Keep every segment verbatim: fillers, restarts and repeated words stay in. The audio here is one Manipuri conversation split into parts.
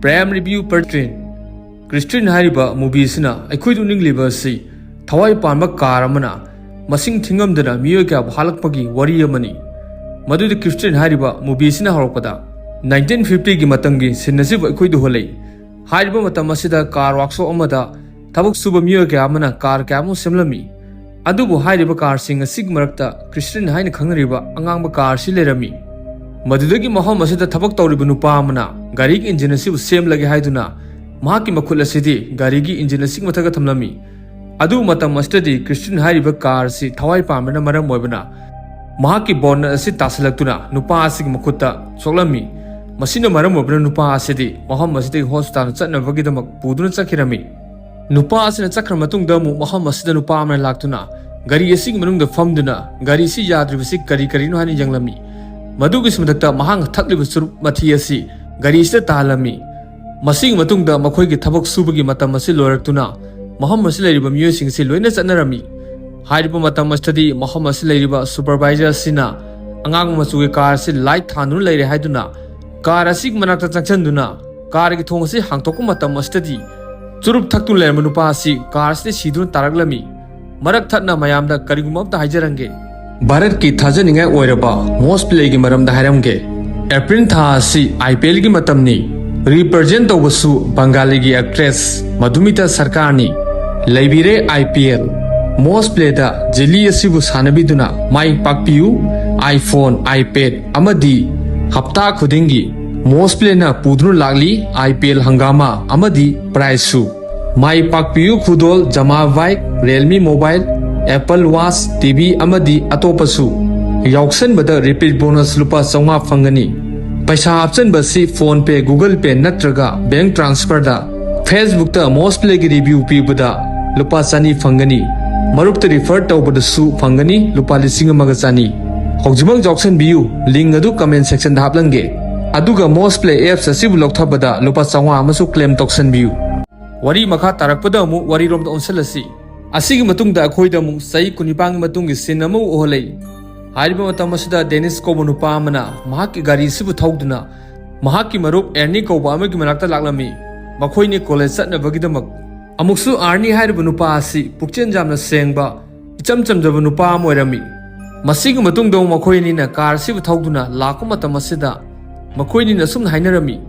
Prime Review per Train꯫ Christine ꯍꯥꯏꯔꯤꯕ movie ꯑꯁꯤꯅ ꯑꯩꯈꯣꯏꯗ ꯎꯠꯅꯤꯡꯂꯤꯕ ꯑꯁꯤ ꯊꯋꯥꯏ ꯄꯥꯟꯕ car ꯑꯃꯅ ꯃꯁꯤꯡ ꯊꯤꯉꯝꯗꯅ ꯃꯤꯑꯣꯏ ꯀꯌꯥꯕꯨ ꯍꯥꯠꯂꯛꯄꯒꯤ ꯋꯥꯔꯤ ꯑꯃꯅꯤ꯫ ꯃꯗꯨꯗꯤ Christine ꯍꯥꯏꯔꯤꯕ movie ꯑꯁꯤꯅ ꯍꯧꯔꯛꯄꯗ nineteen fifty ꯒꯤ ꯃꯇꯝꯒꯤ scene ꯑꯁꯤꯕꯨ ꯑꯩꯈꯣꯏꯗ ꯎꯍꯜꯂꯤ꯫ ꯍꯥꯏꯔꯤꯕ ꯃꯇꯝ ꯑꯁꯤꯗ car workshop ꯑꯃꯗ ꯊꯕꯛ ꯁꯨꯕ ꯃꯤꯑꯣꯏ ꯀꯌꯥ ꯑꯃꯅ car ꯀꯌꯥ ꯑꯃ ꯁꯦꯝꯂꯝꯃꯤ꯫ ꯑꯗꯨꯕꯨ ꯍꯥꯏꯔꯤꯕ car ꯁꯤꯡ ꯑꯁꯤꯒꯤ ꯃꯔꯛꯇ Christine ꯍꯥꯏꯅ ꯈꯪꯅꯔꯤꯕ ꯑꯉꯥꯡꯕ car ꯑꯁꯤ ꯂꯩꯔꯝꯃꯤ꯫ ꯃꯗꯨꯗꯒꯤ ꯃꯐꯝ ꯑꯁꯤꯗ ꯊꯕꯛ ꯇꯧꯔꯤꯕ ꯅꯨꯄꯥ ꯑꯃꯅ ꯒꯥꯔꯤꯒꯤ engine ꯑꯁꯤꯕꯨ ꯁꯦꯝꯂꯒꯦ ꯍꯥꯏꯗꯨꯅ ꯃꯍꯥꯛꯀꯤ ꯃꯈꯨꯠ ꯑꯁꯤꯗꯤ ꯒꯥꯔꯤꯒꯤ engine ꯑꯁꯤꯒꯤ ꯃꯊꯛꯇ ꯊꯝꯂꯝꯃꯤ꯫ ꯑꯗꯨ ꯃꯇꯝ ꯑꯁꯤꯗꯗꯤ Christine ꯍꯥꯏꯔꯤꯕ car ꯑꯁꯤ ꯊꯋꯥꯏ ꯄꯥꯟꯕꯅ ꯃꯔꯝ ꯑꯣꯏꯕꯅ ꯃꯍꯥꯛꯀꯤ bonnet ꯑꯁꯤ ꯇꯥꯁꯤꯜꯂꯛꯇꯨꯅ ꯅꯨꯄꯥ ꯑꯁꯤꯒꯤ ꯃꯈꯨꯠꯇ ꯁꯣꯛꯂꯝꯃꯤ꯫ ꯃꯁꯤꯅ ꯃꯔꯝ ꯑꯣꯏꯕꯅ ꯅꯨꯄꯥ ꯑꯁꯤꯗꯤ ꯃꯐꯝ ꯑꯁꯤꯗꯒꯤ hospital ꯆꯠꯅꯕꯒꯤꯗꯃꯛ ꯄꯨꯗꯨꯅ ꯆꯠꯈꯤꯔꯝꯃꯤ꯫ ꯅꯨꯄꯥ ꯑꯁꯤꯅ ꯆꯠꯈ꯭ꯔ ꯃꯇꯨꯡꯗ ꯑꯃꯨꯛ ꯃꯐꯝ ꯑꯁꯤꯗ ꯅꯨꯄꯥ ꯑꯃꯅ ꯂꯥꯛꯇꯨꯅ ꯒꯥꯔꯤ ꯑꯁꯤꯒꯤ ꯃꯅꯨꯡꯗ ꯐꯝꯗꯨꯅ ꯒꯥꯔꯤ ꯑꯁꯤ ꯌꯥꯗ꯭ꯔꯤꯕꯁꯤ ꯀꯔꯤ ꯀꯔꯤꯅꯣ ꯍꯥꯏꯅ ꯌꯦꯡꯂꯝꯃꯤ꯫ ꯃꯗꯨꯒꯤꯁꯨ ꯃꯊꯛꯇ ꯃꯍꯥꯛꯅ ꯊꯛꯂꯤꯕ ꯆꯨꯔꯨꯞ ꯃꯊꯤ ꯑꯁꯤ ꯒꯥꯔꯤ ꯑꯁꯤꯗ ꯇꯥꯍꯜꯂꯝꯃꯤ꯫ ꯃꯁꯤꯒꯤ ꯃꯇꯨꯡꯗ ꯃꯈꯣꯏꯒꯤ ꯊꯕꯛ ꯁꯨꯕꯒꯤ ꯃꯇꯝ ꯑꯁꯤ ꯂꯣꯏꯔꯛꯇꯨꯅ ꯃꯐꯝ ꯑꯁꯤ ꯂꯩꯔꯤꯕ ꯃꯤꯑꯣꯏꯁꯤꯡ ꯑꯁꯤ ꯂꯣꯏꯅ ꯆꯠꯅꯔꯝꯃꯤ꯫ ꯍꯥꯏꯔꯤꯕ ꯃꯇꯝ ꯑꯁꯤꯗꯗꯤ ꯃꯐꯝ ꯑꯁꯤ ꯂꯩꯔꯤꯕ supervisor ꯑꯁꯤꯅ ꯑꯉꯥꯡꯕ ꯃꯆꯨꯒꯤ car ꯑꯁꯤ light ꯊꯥꯟꯗꯨꯅ ꯂꯩꯔꯦ ꯍꯥꯏꯗꯨꯅ car ꯑꯁꯤꯒꯤ ꯃꯅꯥꯛꯇ ꯆꯪꯁꯤꯟꯗꯨꯅ car ꯒꯤ ꯊꯣꯡ ꯑꯁꯤ ꯍꯥꯡꯗꯣꯛꯄ ꯃꯇꯝ ꯑꯁꯤꯗꯗꯤ ꯆꯨꯔꯨꯞ ꯊꯛꯇꯨꯅ ꯂꯩꯔꯝꯕ ꯅꯨꯄꯥ ꯑꯁꯤ car ꯑꯁꯤꯗ ꯁꯤꯗꯨꯅ ꯇꯥꯔꯛꯂꯝꯃꯤ꯫ ꯃꯔꯛ ꯊꯠꯅ ꯃꯌꯥꯝꯗ ꯀꯔꯤꯒꯨꯝꯕ ꯑꯝꯇ ꯍꯥꯏꯖꯔꯝꯒꯦ꯫ ꯚꯥꯔꯠꯀꯤ ꯊꯥꯖꯅꯤꯡꯉꯥꯏ ꯑꯣꯏꯔꯕ most play ꯒꯤ ꯃꯔꯝꯗ ꯍꯥꯏꯔꯝꯒꯦ꯫ April ꯊꯥ ꯑꯁꯤ I P L ꯒꯤ ꯃꯇꯝꯅꯤ꯫ Represent ꯇꯧꯕꯁꯨ ꯕꯪꯒꯥꯂꯤꯒꯤ actress ꯃꯙꯨꯃꯤꯇꯥ ꯁꯔꯀꯥꯔꯅꯤ꯫ ꯂꯩꯕꯤꯔꯦ I P L꯫ Most play the jelly ꯑꯁꯤꯕꯨ ꯁꯥꯟꯅꯕꯤꯗꯨꯅ ꯃꯥꯏ ꯄꯥꯛꯄꯤꯌꯨ꯫ iPhone, iPad ꯑꯃꯗꯤ ꯍꯞꯇꯥ ꯈꯨꯗꯤꯡꯒꯤ most play ꯅ ꯄꯨꯗꯨꯅ ꯂꯥꯛꯂꯤ I P L ꯍꯪꯒꯥꯃꯥ ꯑꯃꯗꯤ prize ꯁꯨ꯫ ꯃꯥꯏ ꯄꯥꯛꯄꯤꯌꯨ ꯈꯨꯗꯣꯜ, Yamaha bike, Realme mobile, Apple Watch, T V ꯑꯃꯗꯤ ꯑꯇꯣꯞꯄꯁꯨ꯫ ꯌꯥꯎꯁꯟꯕꯗ repeat bonus ꯂꯨꯄꯥ ꯆꯥꯝꯃꯉꯥ ꯐꯪꯒꯅꯤ꯫ ꯄꯩꯁꯥ ꯍꯥꯞꯆꯟꯕꯁꯤ PhonePe, Google Pay ꯅꯠꯇ꯭ꯔꯒ bank transfer ꯗ꯫ Facebook ꯇ most play ꯒꯤ review ꯄꯤꯕꯗ ꯂꯨꯄꯥ ꯆꯅꯤ ꯐꯪꯒꯅꯤ꯫ ꯃꯔꯨꯞꯇ refer ꯇꯧꯕꯗꯁꯨ ꯐꯪꯒꯅꯤ ꯂꯨꯄꯥ ꯂꯤꯁꯤꯡ ꯑꯃꯒ ꯆꯅꯤ꯫ ꯍꯧꯖꯤꯛꯃꯛ ꯌꯥꯎꯁꯟꯕꯤꯌꯨ, link ꯑꯗꯨ comment section ꯗ ꯍꯥꯞꯂꯝꯒꯦ꯫ ꯑꯗꯨꯒ most play apps ꯑꯁꯤꯕꯨ ꯂꯧꯊꯕꯗ ꯂꯨꯄꯥ ꯆꯥꯝꯃꯉꯥ ꯑꯃꯁꯨ claim ꯇꯧꯁꯟꯕꯤꯌꯨ꯫ ꯋꯥꯔꯤ ꯃꯈꯥ ꯇꯥꯔꯛꯄꯗ ꯑꯃꯨꯛ ꯋꯥꯔꯤꯔꯣꯝꯗ ꯑꯣꯟꯁꯤꯜꯂꯁꯤ꯫ ꯑꯁꯤꯒꯤ ꯃꯇꯨꯡꯗ ꯑꯩꯈꯣꯏꯗ ꯑꯃꯨꯛ ꯆꯍꯤ ꯀꯨꯟꯅꯤꯄꯥꯟꯒꯤ ꯃꯇꯨꯡꯒꯤ scene ꯑꯃ ꯎꯍꯜꯂꯛꯏ꯫ ꯍꯥꯏꯔꯤꯕ ꯃꯇꯝ ꯑꯁꯤꯗ ꯗꯦꯅꯤꯁ ꯀꯧꯕ ꯅꯨꯄꯥ ꯑꯃꯅ ꯃꯍꯥꯛꯀꯤ ꯒꯥꯔꯤ ꯑꯁꯤꯕꯨ ꯊꯧꯗꯨꯅ ꯃꯍꯥꯛꯀꯤ ꯃꯔꯨꯞ ꯑꯦꯔꯅꯤ ꯀꯧꯕ ꯑꯃꯒꯤ ꯃꯅꯥꯛꯇ ꯂꯥꯛꯂꯝꯃꯤ꯫ ꯃꯈꯣꯏꯅꯤ ꯀꯣꯂꯦꯖ ꯆꯠꯅꯕꯒꯤꯗꯃꯛ꯫ ꯑꯃꯨꯛꯁꯨ ꯑꯥꯔꯅꯤ ꯍꯥꯏꯔꯤꯕ ꯅꯨꯄꯥ ꯑꯁꯤ ꯄꯨꯛꯆꯦꯜ ꯌꯥꯝꯅ ꯁꯦꯡꯕ, ꯏꯆꯝ ꯆꯝꯖꯕ ꯅꯨꯄꯥ ꯑꯃ ꯑꯣꯏꯔꯝꯃꯤ꯫ ꯃꯁꯤꯒꯤ ꯃꯇꯨꯡꯗ ꯑꯃꯨꯛ ꯃꯈꯣꯏ ꯑꯅꯤꯅ ꯀꯥꯔ ꯑꯁꯤꯕꯨ ꯊꯧꯗꯨꯅ ꯂꯥꯛꯄ ꯃꯇꯝ ꯑꯁꯤꯗ ꯃꯈꯣꯏ ꯑꯅꯤꯅ ꯑꯁꯨꯝꯅ ꯍꯥꯏꯅꯔꯝꯃꯤ,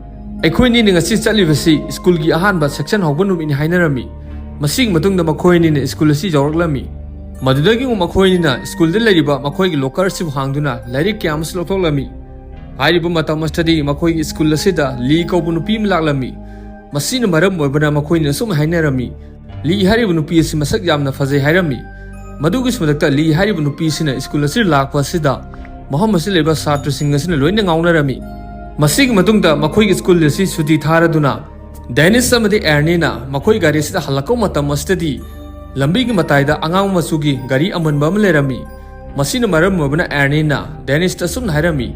"ꯑꯩꯈꯣꯏ ꯑꯅꯤꯅ ꯉꯁꯤ ꯆꯠꯂꯤꯕꯁꯤ ꯁ꯭ꯀꯨꯜꯒꯤ ꯑꯍꯥꯟꯕ ꯁꯦꯛꯁꯟ ꯍꯧꯕ ꯅꯨꯃꯤꯠꯅꯤ" ꯍꯥꯏꯅꯔꯝꯃꯤ꯫ ꯃꯁꯤꯒꯤ ꯃꯇꯨꯡꯗ ꯃꯈꯣꯏ ꯑꯅꯤꯅ ꯁ꯭ꯀꯨꯜ ꯑꯁꯤ ꯌꯧꯔꯛꯂꯝꯃꯤ꯫ ꯃꯗꯨꯗꯒꯤ ꯑꯃꯨꯛ ꯃꯈꯣꯏ ꯑꯅꯤꯅ ꯁ꯭ꯀꯨꯜꯗ ꯂꯩꯔꯤꯕ ꯃꯈꯣꯏꯒꯤ ꯂꯣꯀꯔ ꯑꯁꯤꯕꯨ ꯍꯥꯡꯗꯨꯅ ꯂꯥꯏꯔꯤꯛ ꯀꯌꯥ ꯑꯃꯁꯨ ꯂꯧꯊꯣꯛꯂꯝꯃꯤ꯫ ꯍꯥꯏꯔꯤꯕ ꯃꯇꯝ ꯑꯁꯤꯗꯗꯤ ꯃꯈꯣꯏꯒꯤ ꯁ꯭ꯀꯨꯜ ꯑꯁꯤꯗ ꯂꯤ ꯀꯧꯕ ꯅꯨꯄꯤ ꯑꯃ ꯂꯥꯛꯂꯝꯃꯤ꯫ ꯃꯁꯤꯅ ꯃꯔꯝ ꯑꯣꯏꯕꯅ ꯃꯈꯣꯏꯅ ꯑꯁꯨꯝ ꯍꯥꯏꯅꯔꯝꯃꯤ, "ꯂꯤ ꯍꯥꯏꯔꯤꯕ ꯅꯨꯄꯤ ꯑꯁꯤ ꯃꯁꯛ ꯌꯥꯝꯅ ꯐꯖꯩ" ꯍꯥꯏꯔꯝꯃꯤ꯫ ꯃꯗꯨꯒꯤꯁꯨ ꯃꯊꯛꯇ ꯂꯤ ꯍꯥꯏꯔꯤꯕ ꯅꯨꯄꯤ ꯑꯁꯤꯅ ꯁ꯭ꯀꯨꯜ ꯑꯁꯤꯗ ꯂꯥꯛꯄ ꯑꯁꯤꯗ ꯃꯐꯝ ꯑꯁꯤꯗ ꯂꯩꯕ ꯁꯥꯇ꯭ꯔꯁꯤꯡ ꯑꯁꯤꯅ ꯂꯣꯏꯅ ꯉꯥꯎꯅꯔꯝꯃꯤ꯫ ꯃꯁꯤꯒꯤ ꯃꯇꯨꯡꯗ ꯃꯈꯣꯏꯒꯤ ꯁ꯭ꯀꯨꯜ ꯑꯁꯤ ꯁꯨꯇꯤ ꯊꯥꯔꯗꯨꯅ ꯗꯦꯅꯤꯁ ꯑꯃꯗꯤ ꯑꯦꯔꯅꯤꯅ ꯃꯈꯣꯏ ꯒꯥꯔꯤ ꯑꯁꯤꯗ ꯍꯜꯂꯛꯄ ꯃꯇꯝ ꯑꯁꯤꯗꯗꯤ ꯂꯝꯕꯤꯒꯤ ꯃꯇꯥꯏꯗ ꯑꯉꯥꯡꯕ ꯃꯆꯨꯒꯤ ꯒꯥꯔꯤ ꯑꯃꯟꯕ ꯑꯃ ꯂꯩꯔꯝꯃꯤ꯫ ꯃꯁꯤꯅ ꯃꯔꯝ ꯑꯣꯏꯕꯅ ꯑꯦꯔꯅꯤꯅ ꯗꯦꯅꯤꯁꯇ ꯑꯁꯨꯝꯅ ꯍꯥꯏꯔꯝꯃꯤ,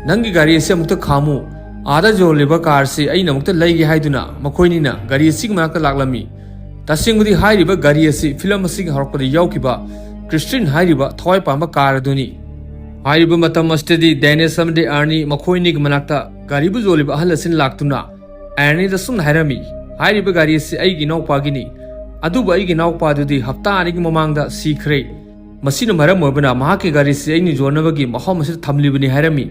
"ꯅꯪꯒꯤ ꯒꯥꯔꯤ ꯑꯁꯤ ꯑꯃꯨꯛꯇ ꯈꯥꯝꯃꯨ, ꯑꯥꯗ ꯌꯣꯜꯂꯤꯕ ꯀꯥꯔ ꯑꯁꯤ ꯑꯩꯅ ꯑꯃꯨꯛꯇ ꯂꯩꯒꯦ" ꯍꯥꯏꯗꯨꯅ ꯃꯈꯣꯏꯅꯤꯅ ꯒꯥꯔꯤ ꯑꯁꯤꯒꯤ ꯃꯅꯥꯛꯇ ꯂꯥꯛꯂꯝꯃꯤ꯫ ꯇꯁꯦꯡꯕꯗꯤ ꯍꯥꯏꯔꯤꯕ ꯒꯥꯔꯤ ꯑꯁꯤ ꯐꯤꯂꯝ ꯑꯁꯤꯒꯤ ꯍꯧꯔꯛꯄꯗ ꯌꯥꯎꯈꯤꯕ ꯀ꯭ꯔꯤꯁꯇꯤꯟ ꯍꯥꯏꯔꯤꯕ ꯊꯋꯥꯏ ꯄꯥꯟꯕ ꯀꯥꯔ ꯑꯗꯨꯅꯤ꯫ ꯍꯥꯏꯔꯤꯕ ꯃꯇꯝ ꯑꯁꯤꯗꯗꯤ ꯗꯦꯅꯤꯁ ꯑꯃꯗꯤ ꯑꯥꯔꯅꯤ ꯃꯈꯣꯏ ꯑꯅꯤꯒꯤ ꯃꯅꯥꯛꯇ ꯒꯥꯔꯤꯕꯨ ꯌꯣꯜꯂꯤꯕ ꯑꯍꯜ ꯑꯁꯤꯅ ꯂꯥꯛꯇꯨꯅ ꯑꯦꯔꯅꯤꯗ ꯑꯁꯨꯝꯅ ꯍꯥꯏꯔꯝꯃꯤ, "ꯍꯥꯏꯔꯤꯕ ꯒꯥꯔꯤ ꯑꯁꯤ ꯑꯩꯒꯤ ꯏꯅꯥꯎꯄꯥꯒꯤꯅꯤ, ꯑꯗꯨꯕꯨ ꯑꯩꯒꯤ ꯏꯅꯥꯎꯄꯥꯗꯨꯗꯤ ꯍꯞꯇꯥ ꯑꯅꯤꯒꯤ ꯃꯃꯥꯡꯗ ꯁꯤꯈ꯭ꯔꯦ꯫ ꯃꯁꯤꯅ ꯃꯔꯝ ꯑꯣꯏꯕꯅ ꯃꯍꯥꯛꯀꯤ ꯒꯥꯔꯤ ꯑꯁꯤ ꯑꯩꯅ ꯌꯣꯟꯅꯕꯒꯤ ꯃꯐꯝ ꯑꯁꯤꯗ ꯊꯝꯂꯤꯕꯅꯤ" ꯍꯥꯏꯔꯝꯃꯤ꯫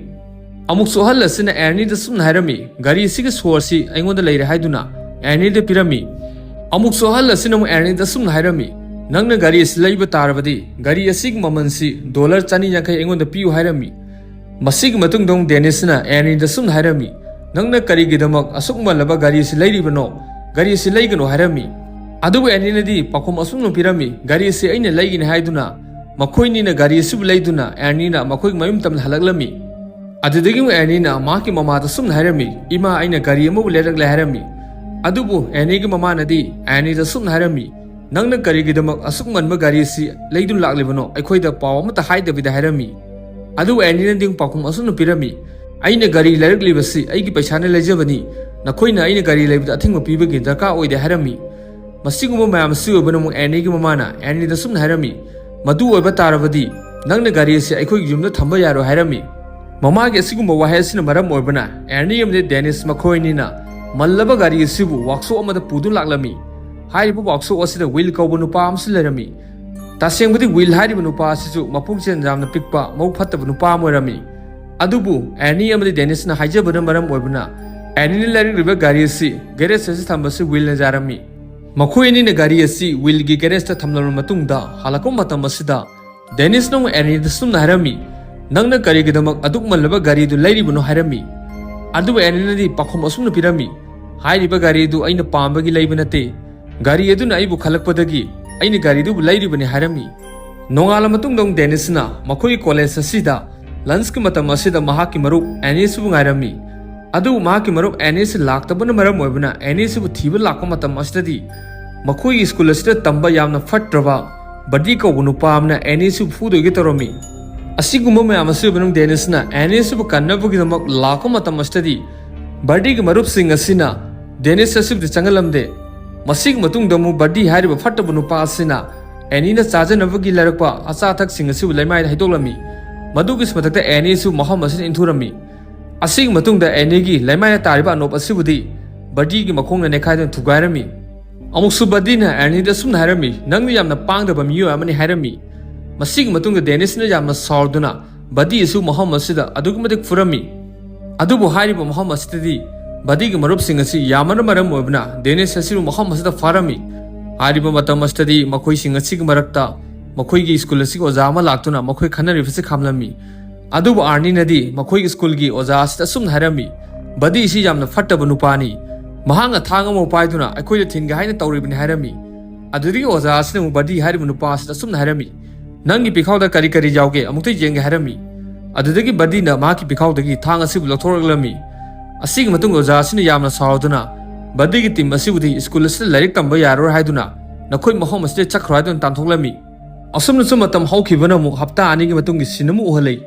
ꯑꯃꯨꯛꯁꯨ ꯑꯍꯜ ꯑꯁꯤꯅ ꯑꯦꯔꯅꯤꯗ ꯑꯁꯨꯝꯅ ꯍꯥꯏꯔꯝꯃꯤ, "ꯒꯥꯔꯤ ꯑꯁꯤꯒꯤ ꯁꯣ ꯑꯁꯤ ꯑꯩꯉꯣꯟꯗ ꯂꯩꯔꯦ" ꯍꯥꯏꯗꯨꯅ ꯑꯦꯔꯅꯤꯗ ꯄꯤꯔꯝꯃꯤ꯫ ꯑꯃꯨꯛꯁꯨ ꯑꯍꯜ ꯑꯁꯤꯅ ꯑꯃꯨꯛ ꯑꯦꯔꯅꯤꯗ ꯑꯁꯨꯝꯅ ꯍꯥꯏꯔꯝꯃꯤ, "ꯅꯪꯅ ꯒꯥꯔꯤ ꯑꯁꯤ ꯂꯩꯕ ꯇꯥꯔꯕꯗꯤ ꯒꯥꯔꯤ ꯑꯁꯤꯒꯤ ꯃꯃꯜꯁꯤ ꯗꯣꯂꯔ ꯆꯅꯤ ꯌꯥꯡꯈꯩ ꯑꯩꯉꯣꯟꯗ ꯄꯤꯌꯨ" ꯍꯥꯏꯔꯝꯃꯤ꯫ ꯃꯁꯤꯒꯤ ꯃꯇꯨꯡꯗ ꯑꯃꯨꯛ ꯗꯦꯅꯤꯁꯅ ꯑꯦꯔꯅꯤꯗ ꯑꯁꯨꯝꯅ ꯍꯥꯏꯔꯝꯃꯤ, "ꯅꯪꯅ ꯀꯔꯤꯒꯤꯗꯃꯛ ꯑꯁꯨꯛ ꯃꯜꯂꯕ ꯒꯥꯔꯤ ꯑꯁꯤ ꯂꯩꯔꯤꯕꯅꯣ? ꯒꯥꯔꯤ ꯑꯁꯤ ꯂꯩꯒꯅꯨ" ꯍꯥꯏꯔꯝꯃꯤ꯫ ꯑꯗꯨꯕꯨ ꯑꯦꯔꯅꯤꯅꯗꯤ ꯄꯥꯎꯈꯨꯝ ꯑꯁꯨꯝꯅ ꯄꯤꯔꯝꯃꯤ, "ꯒꯥꯔꯤ ꯑꯁꯤ ꯑꯩꯅ ꯂꯩꯒꯅꯤ" ꯍꯥꯏꯗꯨꯅ ꯃꯈꯣꯏꯅꯤꯅ ꯒꯥꯔꯤ ꯑꯁꯤꯕꯨ ꯂꯩꯗꯨꯅ ꯑꯦꯔꯅꯤꯅ ꯃꯈꯣꯏꯒꯤ ꯃꯌꯨꯝ ꯇꯝꯅ ꯍꯜꯂꯛꯂꯝꯃꯤ꯫ ꯑꯗꯨꯗꯒꯤ ꯑꯃꯨꯛ ꯑꯦꯔꯅꯤꯅ ꯃꯍꯥꯛꯀꯤ ꯃꯃꯥꯗ ꯑꯁꯨꯝꯅ ꯍꯥꯏꯔꯝꯃꯤ, "ꯏꯃꯥ, ꯑꯩꯅ ꯒꯥꯔꯤ ꯑꯃꯕꯨ ꯂꯩꯔꯛꯂꯦ" ꯍꯥꯏꯔꯝꯃꯤ꯫ ꯑꯗꯨꯕꯨ ꯑꯦꯔꯅꯤꯒꯤ ꯃꯃꯥꯅꯗꯤ ꯑꯦꯔꯅꯤꯗ ꯑꯁꯨꯝꯅ ꯍꯥꯏꯔꯝꯃꯤ, "ꯅꯪꯅ ꯀꯔꯤꯒꯤꯗꯃꯛ ꯑꯁꯨꯛ ꯃꯟꯕ ꯒꯥꯔꯤ ꯑꯁꯤ ꯂꯩꯗꯨꯅ ꯂꯥꯛꯂꯤꯕꯅꯣ? ꯑꯩꯈꯣꯏꯗ ꯄꯥꯎ ꯑꯃꯠꯇ ꯍꯥꯏꯗꯕꯤꯗ" ꯍꯥꯏꯔꯝꯃꯤ꯫ ꯑꯗꯨꯕꯨ ꯑꯦꯔꯅꯤꯅꯗꯤ ꯄꯥꯎꯈꯨꯝ ꯑꯁꯨꯝꯅ ꯄꯤꯔꯝꯃꯤ, "ꯑꯩꯅ ꯒꯥꯔꯤ ꯂꯩꯔꯛꯂꯤꯕꯁꯤ ꯑꯩꯒꯤ ꯄꯩꯁꯥꯅ ꯂꯩꯖꯕꯅꯤ, ꯅꯈꯣꯏꯅ ꯑꯩꯅ ꯒꯥꯔꯤ ꯂꯩꯕꯗ ꯑꯊꯤꯡꯕ ꯄꯤꯕꯒꯤ ꯗꯔꯀꯥꯔ ꯑꯣꯏꯗꯦ" ꯍꯥꯏꯔꯝꯃꯤ꯫ ꯃꯁꯤꯒꯨꯝꯕ ꯃꯌꯥꯝ ꯑꯁꯤ ꯑꯣꯏꯕꯅ ꯑꯃꯨꯛ ꯑꯦꯔꯅꯤꯒꯤ ꯃꯃꯥꯅ ꯑꯦꯔꯅꯤꯗ ꯑꯁꯨꯝꯅ ꯍꯥꯏꯔꯝꯃꯤ, "ꯃꯗꯨ ꯑꯣꯏꯕ ꯇꯥꯔꯕꯗꯤ ꯅꯪꯅ ꯒꯥꯔꯤ ꯑꯁꯤ ꯑꯩꯈꯣꯏꯒꯤ ꯌꯨꯝꯗ ꯊꯝꯕ ꯌꯥꯔꯣꯏ" ꯍꯥꯏꯔꯝꯃꯤ꯫ ꯃꯃꯥꯒꯤ ꯑꯁꯤꯒꯨꯝꯕ ꯋꯥꯍꯩ ꯑꯁꯤꯅ ꯃꯔꯝ ꯑꯣꯏꯕꯅ ꯑꯦꯔꯅꯤ ꯑꯃꯗꯤ ꯗꯦꯅꯤꯁ ꯃꯈꯣꯏ ꯑꯅꯤꯅ ꯃꯜꯂꯕ ꯒꯥꯔꯤ ꯑꯁꯤꯕꯨ ꯋꯥꯛꯁꯣꯞ ꯑꯃꯗ ꯄꯨꯗꯨꯅ ꯂꯥꯛꯂꯝꯃꯤ꯫ ꯍꯥꯏꯔꯤꯕ ꯋꯥꯛꯁꯣꯞ ꯑꯁꯤꯗ ꯋꯤꯜ ꯀꯧꯕ ꯅꯨꯄꯥ ꯑꯃꯁꯨ ꯂꯩꯔꯝꯃꯤ꯫ ꯇꯁꯦꯡꯕꯗꯤ ꯋꯤꯜ ꯍꯥꯏꯔꯤꯕ ꯅꯨꯄꯥ ꯑꯁꯤꯁꯨ ꯃꯄꯨꯛꯆꯦꯜ ꯌꯥꯝꯅ ꯄꯤꯛꯄ, ꯃꯕꯨꯛ ꯐꯠꯇꯕ ꯅꯨꯄꯥ ꯑꯃ ꯑꯣꯏꯔꯝꯃꯤ꯫ ꯑꯗꯨꯕꯨ ꯑꯦꯔꯅꯤ ꯑꯃꯗꯤ ꯗꯦꯅꯤꯁꯅ ꯍꯥꯏꯖꯕꯅ ꯃꯔꯝ ꯑꯣꯏꯕꯅ ꯑꯦꯔꯅꯤꯅ ꯂꯩꯔꯛꯂꯤꯕ ꯒꯥꯔꯤ ꯑꯁꯤ ꯒꯦꯔꯦꯖ ꯑꯁꯤ ꯊꯝꯕꯁꯤ ꯋꯤꯜꯅ ꯌꯥꯔꯝꯃꯤ꯫ ꯃꯈꯣꯏ ꯑꯅꯤꯅ ꯒꯥꯔꯤ ꯑꯁꯤ ꯋꯤꯜꯒꯤ ꯒꯦꯔꯦꯖꯇ ꯊꯝꯂꯕ ꯃꯇꯨꯡꯗ ꯍꯜꯂꯛꯄ ꯃꯇꯝ ꯑꯁꯤꯗ ꯗꯦꯅꯤꯁꯅ ꯑꯃꯨꯛ ꯑꯦꯔꯅꯤꯗ ꯁꯨꯝꯅ ꯍꯥꯏꯔꯝꯃꯤ, "ꯅꯪꯅ ꯀꯔꯤꯒꯤꯗꯃꯛ ꯑꯗꯨꯛ ꯃꯜꯂꯕ ꯒꯥꯔꯤꯗꯨ ꯂꯩꯔꯤꯕꯅꯣ?" ꯍꯥꯏꯔꯝꯃꯤ꯫ ꯑꯗꯨꯕꯨ ꯑꯦꯔꯅꯤꯅꯗꯤ ꯄꯥꯎꯈꯨꯝ ꯑꯁꯨꯝꯅ ꯄꯤꯔꯝꯃꯤ, "ꯍꯥꯏꯔꯤꯕ ꯒꯥꯔꯤꯗꯨ ꯑꯩꯅ ꯄꯥꯝꯕꯒꯤ ꯂꯩꯕ ꯅꯠꯇꯦ꯫ ꯒꯥꯔꯤ ꯑꯗꯨꯅ ꯑꯩꯕꯨ ꯈꯜꯂꯛꯄꯗꯒꯤ ꯑꯩꯅ ꯒꯥꯔꯤꯗꯨꯕꯨ ꯂꯩꯔꯤꯕꯅꯤ" ꯍꯥꯏꯔꯝꯃꯤ꯫ ꯅꯣꯡꯉꯥꯜꯂ ꯃꯇꯨꯡꯗ ꯑꯃꯨꯛ ꯗꯦꯅꯤꯁꯅ ꯃꯈꯣꯏꯒꯤ ꯀꯣꯂꯦꯖ ꯑꯁꯤꯗ ꯂꯟꯁꯀꯤ ꯃꯇꯝ ꯑꯁꯤꯗ ꯃꯍꯥꯛꯀꯤ ꯃꯔꯨꯞ ꯑꯦꯔꯅꯤꯁꯕꯨ ꯉꯥꯏꯔꯝꯃꯤ꯫ ꯑꯗꯨꯕꯨ ꯃꯍꯥꯛꯀꯤ ꯃꯔꯨꯞ ꯑꯦꯔꯅꯤꯁ ꯂꯥꯛꯇꯕꯅ ꯃꯔꯝ ꯑꯣꯏꯕꯅ ꯑꯦꯔꯅꯤꯁꯕꯨ ꯊꯤꯕ ꯂꯥꯛꯄ ꯃꯇꯝ ꯑꯁꯤꯗꯗꯤ ꯃꯈꯣꯏꯒꯤ ꯁ꯭ꯀꯨꯜ ꯑꯁꯤꯗ ꯇꯝꯕ ꯌꯥꯝꯅ ꯐꯠꯇ꯭ꯔꯕ ꯕꯗꯤ ꯀꯧꯕ ꯅꯨꯄꯥ ꯑꯃꯅ ꯑꯦꯔꯅꯤꯁꯕꯨ ꯐꯨꯗꯣꯏꯒꯦ ꯇꯧꯔꯝꯃꯤ꯫ ꯑꯁꯤꯒꯨꯝꯕ ꯃꯌꯥꯝ ꯑꯁꯤ ꯑꯣꯏꯕꯅ ꯗꯦꯅꯤꯁꯅ ꯑꯦꯔꯅꯤꯁꯕꯨ ꯀꯟꯅꯕꯒꯤꯗꯃꯛ ꯂꯥꯛꯄ ꯃꯇꯝ ꯑꯁꯤꯗꯗꯤ ꯕꯗꯤꯒꯤ ꯃꯔꯨꯞꯁꯤꯡ ꯑꯁꯤꯅ ꯗꯦꯅꯤꯁ ꯑꯁꯤꯕꯨꯗꯤ ꯆꯪꯍꯜꯂꯝꯗꯦ꯫ ꯃꯁꯤꯒꯤ ꯃꯇꯨꯡꯗ ꯑꯃꯨꯛ ꯕꯗꯤ ꯍꯥꯏꯔꯤꯕ ꯐꯠꯇꯕ ꯅꯨꯄꯥ ꯑꯁꯤꯅ ꯑꯦꯔꯅꯤꯅ ꯆꯥꯖꯅꯕꯒꯤ ꯂꯩꯔꯛꯄ ꯑꯆꯥ ꯑꯊꯛꯁꯤꯡ ꯑꯁꯤꯕꯨ ꯂꯩꯃꯥꯏꯗ ꯍꯩꯗꯣꯛꯂꯝꯃꯤ꯫ ꯃꯗꯨꯒꯤ ꯃꯊꯛꯇ ꯑꯦꯔꯅꯤꯁꯨ ꯃꯐꯝ ꯑꯁꯤꯗ ꯏꯟꯊꯨꯔꯝꯃꯤ꯫ ꯑꯁꯤꯒꯤ ꯃꯇꯨꯡꯗ ꯑꯦꯔꯅꯤꯒꯤ ꯂꯩꯃꯥꯏꯗ ꯇꯥꯔꯤꯕ ꯑꯅꯣꯞ ꯑꯁꯤꯕꯨꯗꯤ ꯕꯗꯤꯒꯤ ꯃꯈꯣꯡꯅ ꯅꯦꯠꯈꯥꯏꯗꯨꯅ ꯊꯨꯒꯥꯏꯔꯝꯃꯤ꯫ ꯑꯃꯨꯛꯁꯨ ꯕꯗꯤꯅ ꯑꯦꯔꯅꯤꯗ ꯑꯁꯨꯝꯅ ꯍꯥꯏꯔꯝꯃꯤ, "ꯅꯪꯗꯤ ꯌꯥꯝꯅ ꯄꯥꯡꯗꯕ ꯃꯤꯑꯣꯏ ꯑꯃꯅꯤ" ꯍꯥꯏꯔꯝꯃꯤ꯫ ꯃꯁꯤꯒꯤ ꯃꯇꯨꯡꯗ ꯗꯦꯅꯤꯁꯅ ꯌꯥꯝꯅ ꯁꯥꯎꯗꯨꯅ ꯕꯗꯤ ꯑꯁꯤꯕꯨ ꯃꯐꯝ ꯑꯁꯤꯗ ꯑꯗꯨꯛꯀꯤ ꯃꯇꯤꯛ ꯐꯨꯔꯝꯃꯤ꯫ ꯑꯗꯨꯕꯨ ꯍꯥꯏꯔꯤꯕ ꯃꯐꯝ ꯑꯁꯤꯗꯗꯤ ꯕꯗꯤꯒꯤ ꯃꯔꯨꯞꯁꯤꯡ ꯑꯁꯤ ꯌꯥꯝꯕꯅ ꯃꯔꯝ ꯑꯣꯏꯕꯅ ꯗꯦꯅꯤꯁ ꯑꯁꯤꯕꯨ ꯃꯐꯝ ꯑꯁꯤꯗ ꯐꯥꯔꯝꯃꯤ꯫ ꯍꯥꯏꯔꯤꯕ ꯃꯇꯝ ꯑꯁꯤꯗꯗꯤ ꯃꯈꯣꯏꯁꯤꯡ ꯑꯁꯤꯒꯤ ꯃꯔꯛꯇ ꯃꯈꯣꯏꯒꯤ ꯁ꯭ꯀꯨꯜ ꯑꯁꯤꯒꯤ ꯑꯣꯖꯥ ꯑꯃ ꯂꯥꯛꯇꯨꯅ ꯃꯈꯣꯏ ꯈꯟꯅꯔꯤꯕꯁꯤ ꯈꯥꯝꯂꯝꯃꯤ꯫ ꯑꯗꯨꯕꯨ ꯑꯥꯔꯅꯤꯅꯗꯤ ꯃꯈꯣꯏꯒꯤ ꯁ꯭ꯀꯨꯜꯒꯤ ꯑꯣꯖꯥ ꯑꯁꯤꯗ ꯑꯁꯨꯝꯅ ꯍꯥꯏꯔꯝꯃꯤ, "ꯕꯗꯤ ꯑꯁꯤ ꯌꯥꯝꯅ ꯐꯠꯇꯕ ꯅꯨꯄꯥꯅꯤ꯫ ꯃꯍꯥꯛꯅ ꯊꯥꯡ ꯑꯃ ꯄꯥꯏꯗꯨꯅ ꯑꯩꯈꯣꯏꯗ ꯊꯤꯟꯒꯦ ꯍꯥꯏꯅ ꯇꯧꯔꯤꯕꯅꯤ" ꯍꯥꯏꯔꯝꯃꯤ꯫ ꯑꯗꯨꯗꯒꯤ ꯑꯣꯖꯥ ꯑꯁꯤꯅ ꯑꯃꯨꯛ ꯕꯗꯤ ꯍꯥꯏꯔꯤꯕ ꯅꯨꯄꯥ ꯑꯁꯤꯗ ꯑꯁꯨꯝꯅ ꯍꯥꯏꯔꯝꯃꯤ, "ꯅꯪꯒꯤ ꯄꯤꯈꯥꯎꯗ ꯀꯔꯤ ꯀꯔꯤ ꯌꯥꯎꯒꯦ? ꯑꯃꯨꯛꯇ ꯌꯦꯡꯒꯦ" ꯍꯥꯏꯔꯝꯃꯤ꯫ ꯑꯗꯨꯗꯒꯤ ꯕꯗꯤꯅ ꯃꯍꯥꯛꯀꯤ ꯄꯤꯈꯥꯎꯗꯒꯤ ꯊꯥꯡ ꯑꯁꯤꯕꯨ ꯂꯧꯊꯣꯔꯛꯂꯝꯃꯤ꯫ ꯑꯁꯤꯒꯤ ꯃꯇꯨꯡꯗ ꯑꯣꯖꯥ ꯑꯁꯤꯅ ꯌꯥꯝꯅ ꯁꯥꯎꯗꯨꯅ ꯕꯗꯤꯒꯤ ꯇꯤꯝ ꯑꯁꯤꯕꯨꯗꯤ ꯁ꯭ꯀꯨꯜ ꯑꯁꯤꯗ ꯂꯥꯏꯔꯤꯛ ꯇꯝꯕ ꯌꯥꯔꯔꯣꯏ ꯍꯥꯏꯗꯨꯅ ꯅꯈꯣꯏ ꯃꯐꯝ ꯑꯁꯤꯗ ꯆꯠꯈ꯭ꯔꯣ ꯍꯥꯏꯗꯨꯅ ꯇꯥꯟꯊꯣꯛꯂꯝꯃꯤ꯫ ꯑꯁꯨꯝꯅꯁꯨ ꯃꯇꯝ ꯍꯧꯈꯤꯕꯅ ꯑꯃꯨꯛ ꯍꯞꯇꯥ ꯑꯅꯤꯒꯤ ꯃꯇꯨꯡꯒꯤ ꯁꯤꯟ ꯑꯃ ꯎꯍꯜꯂꯤ꯫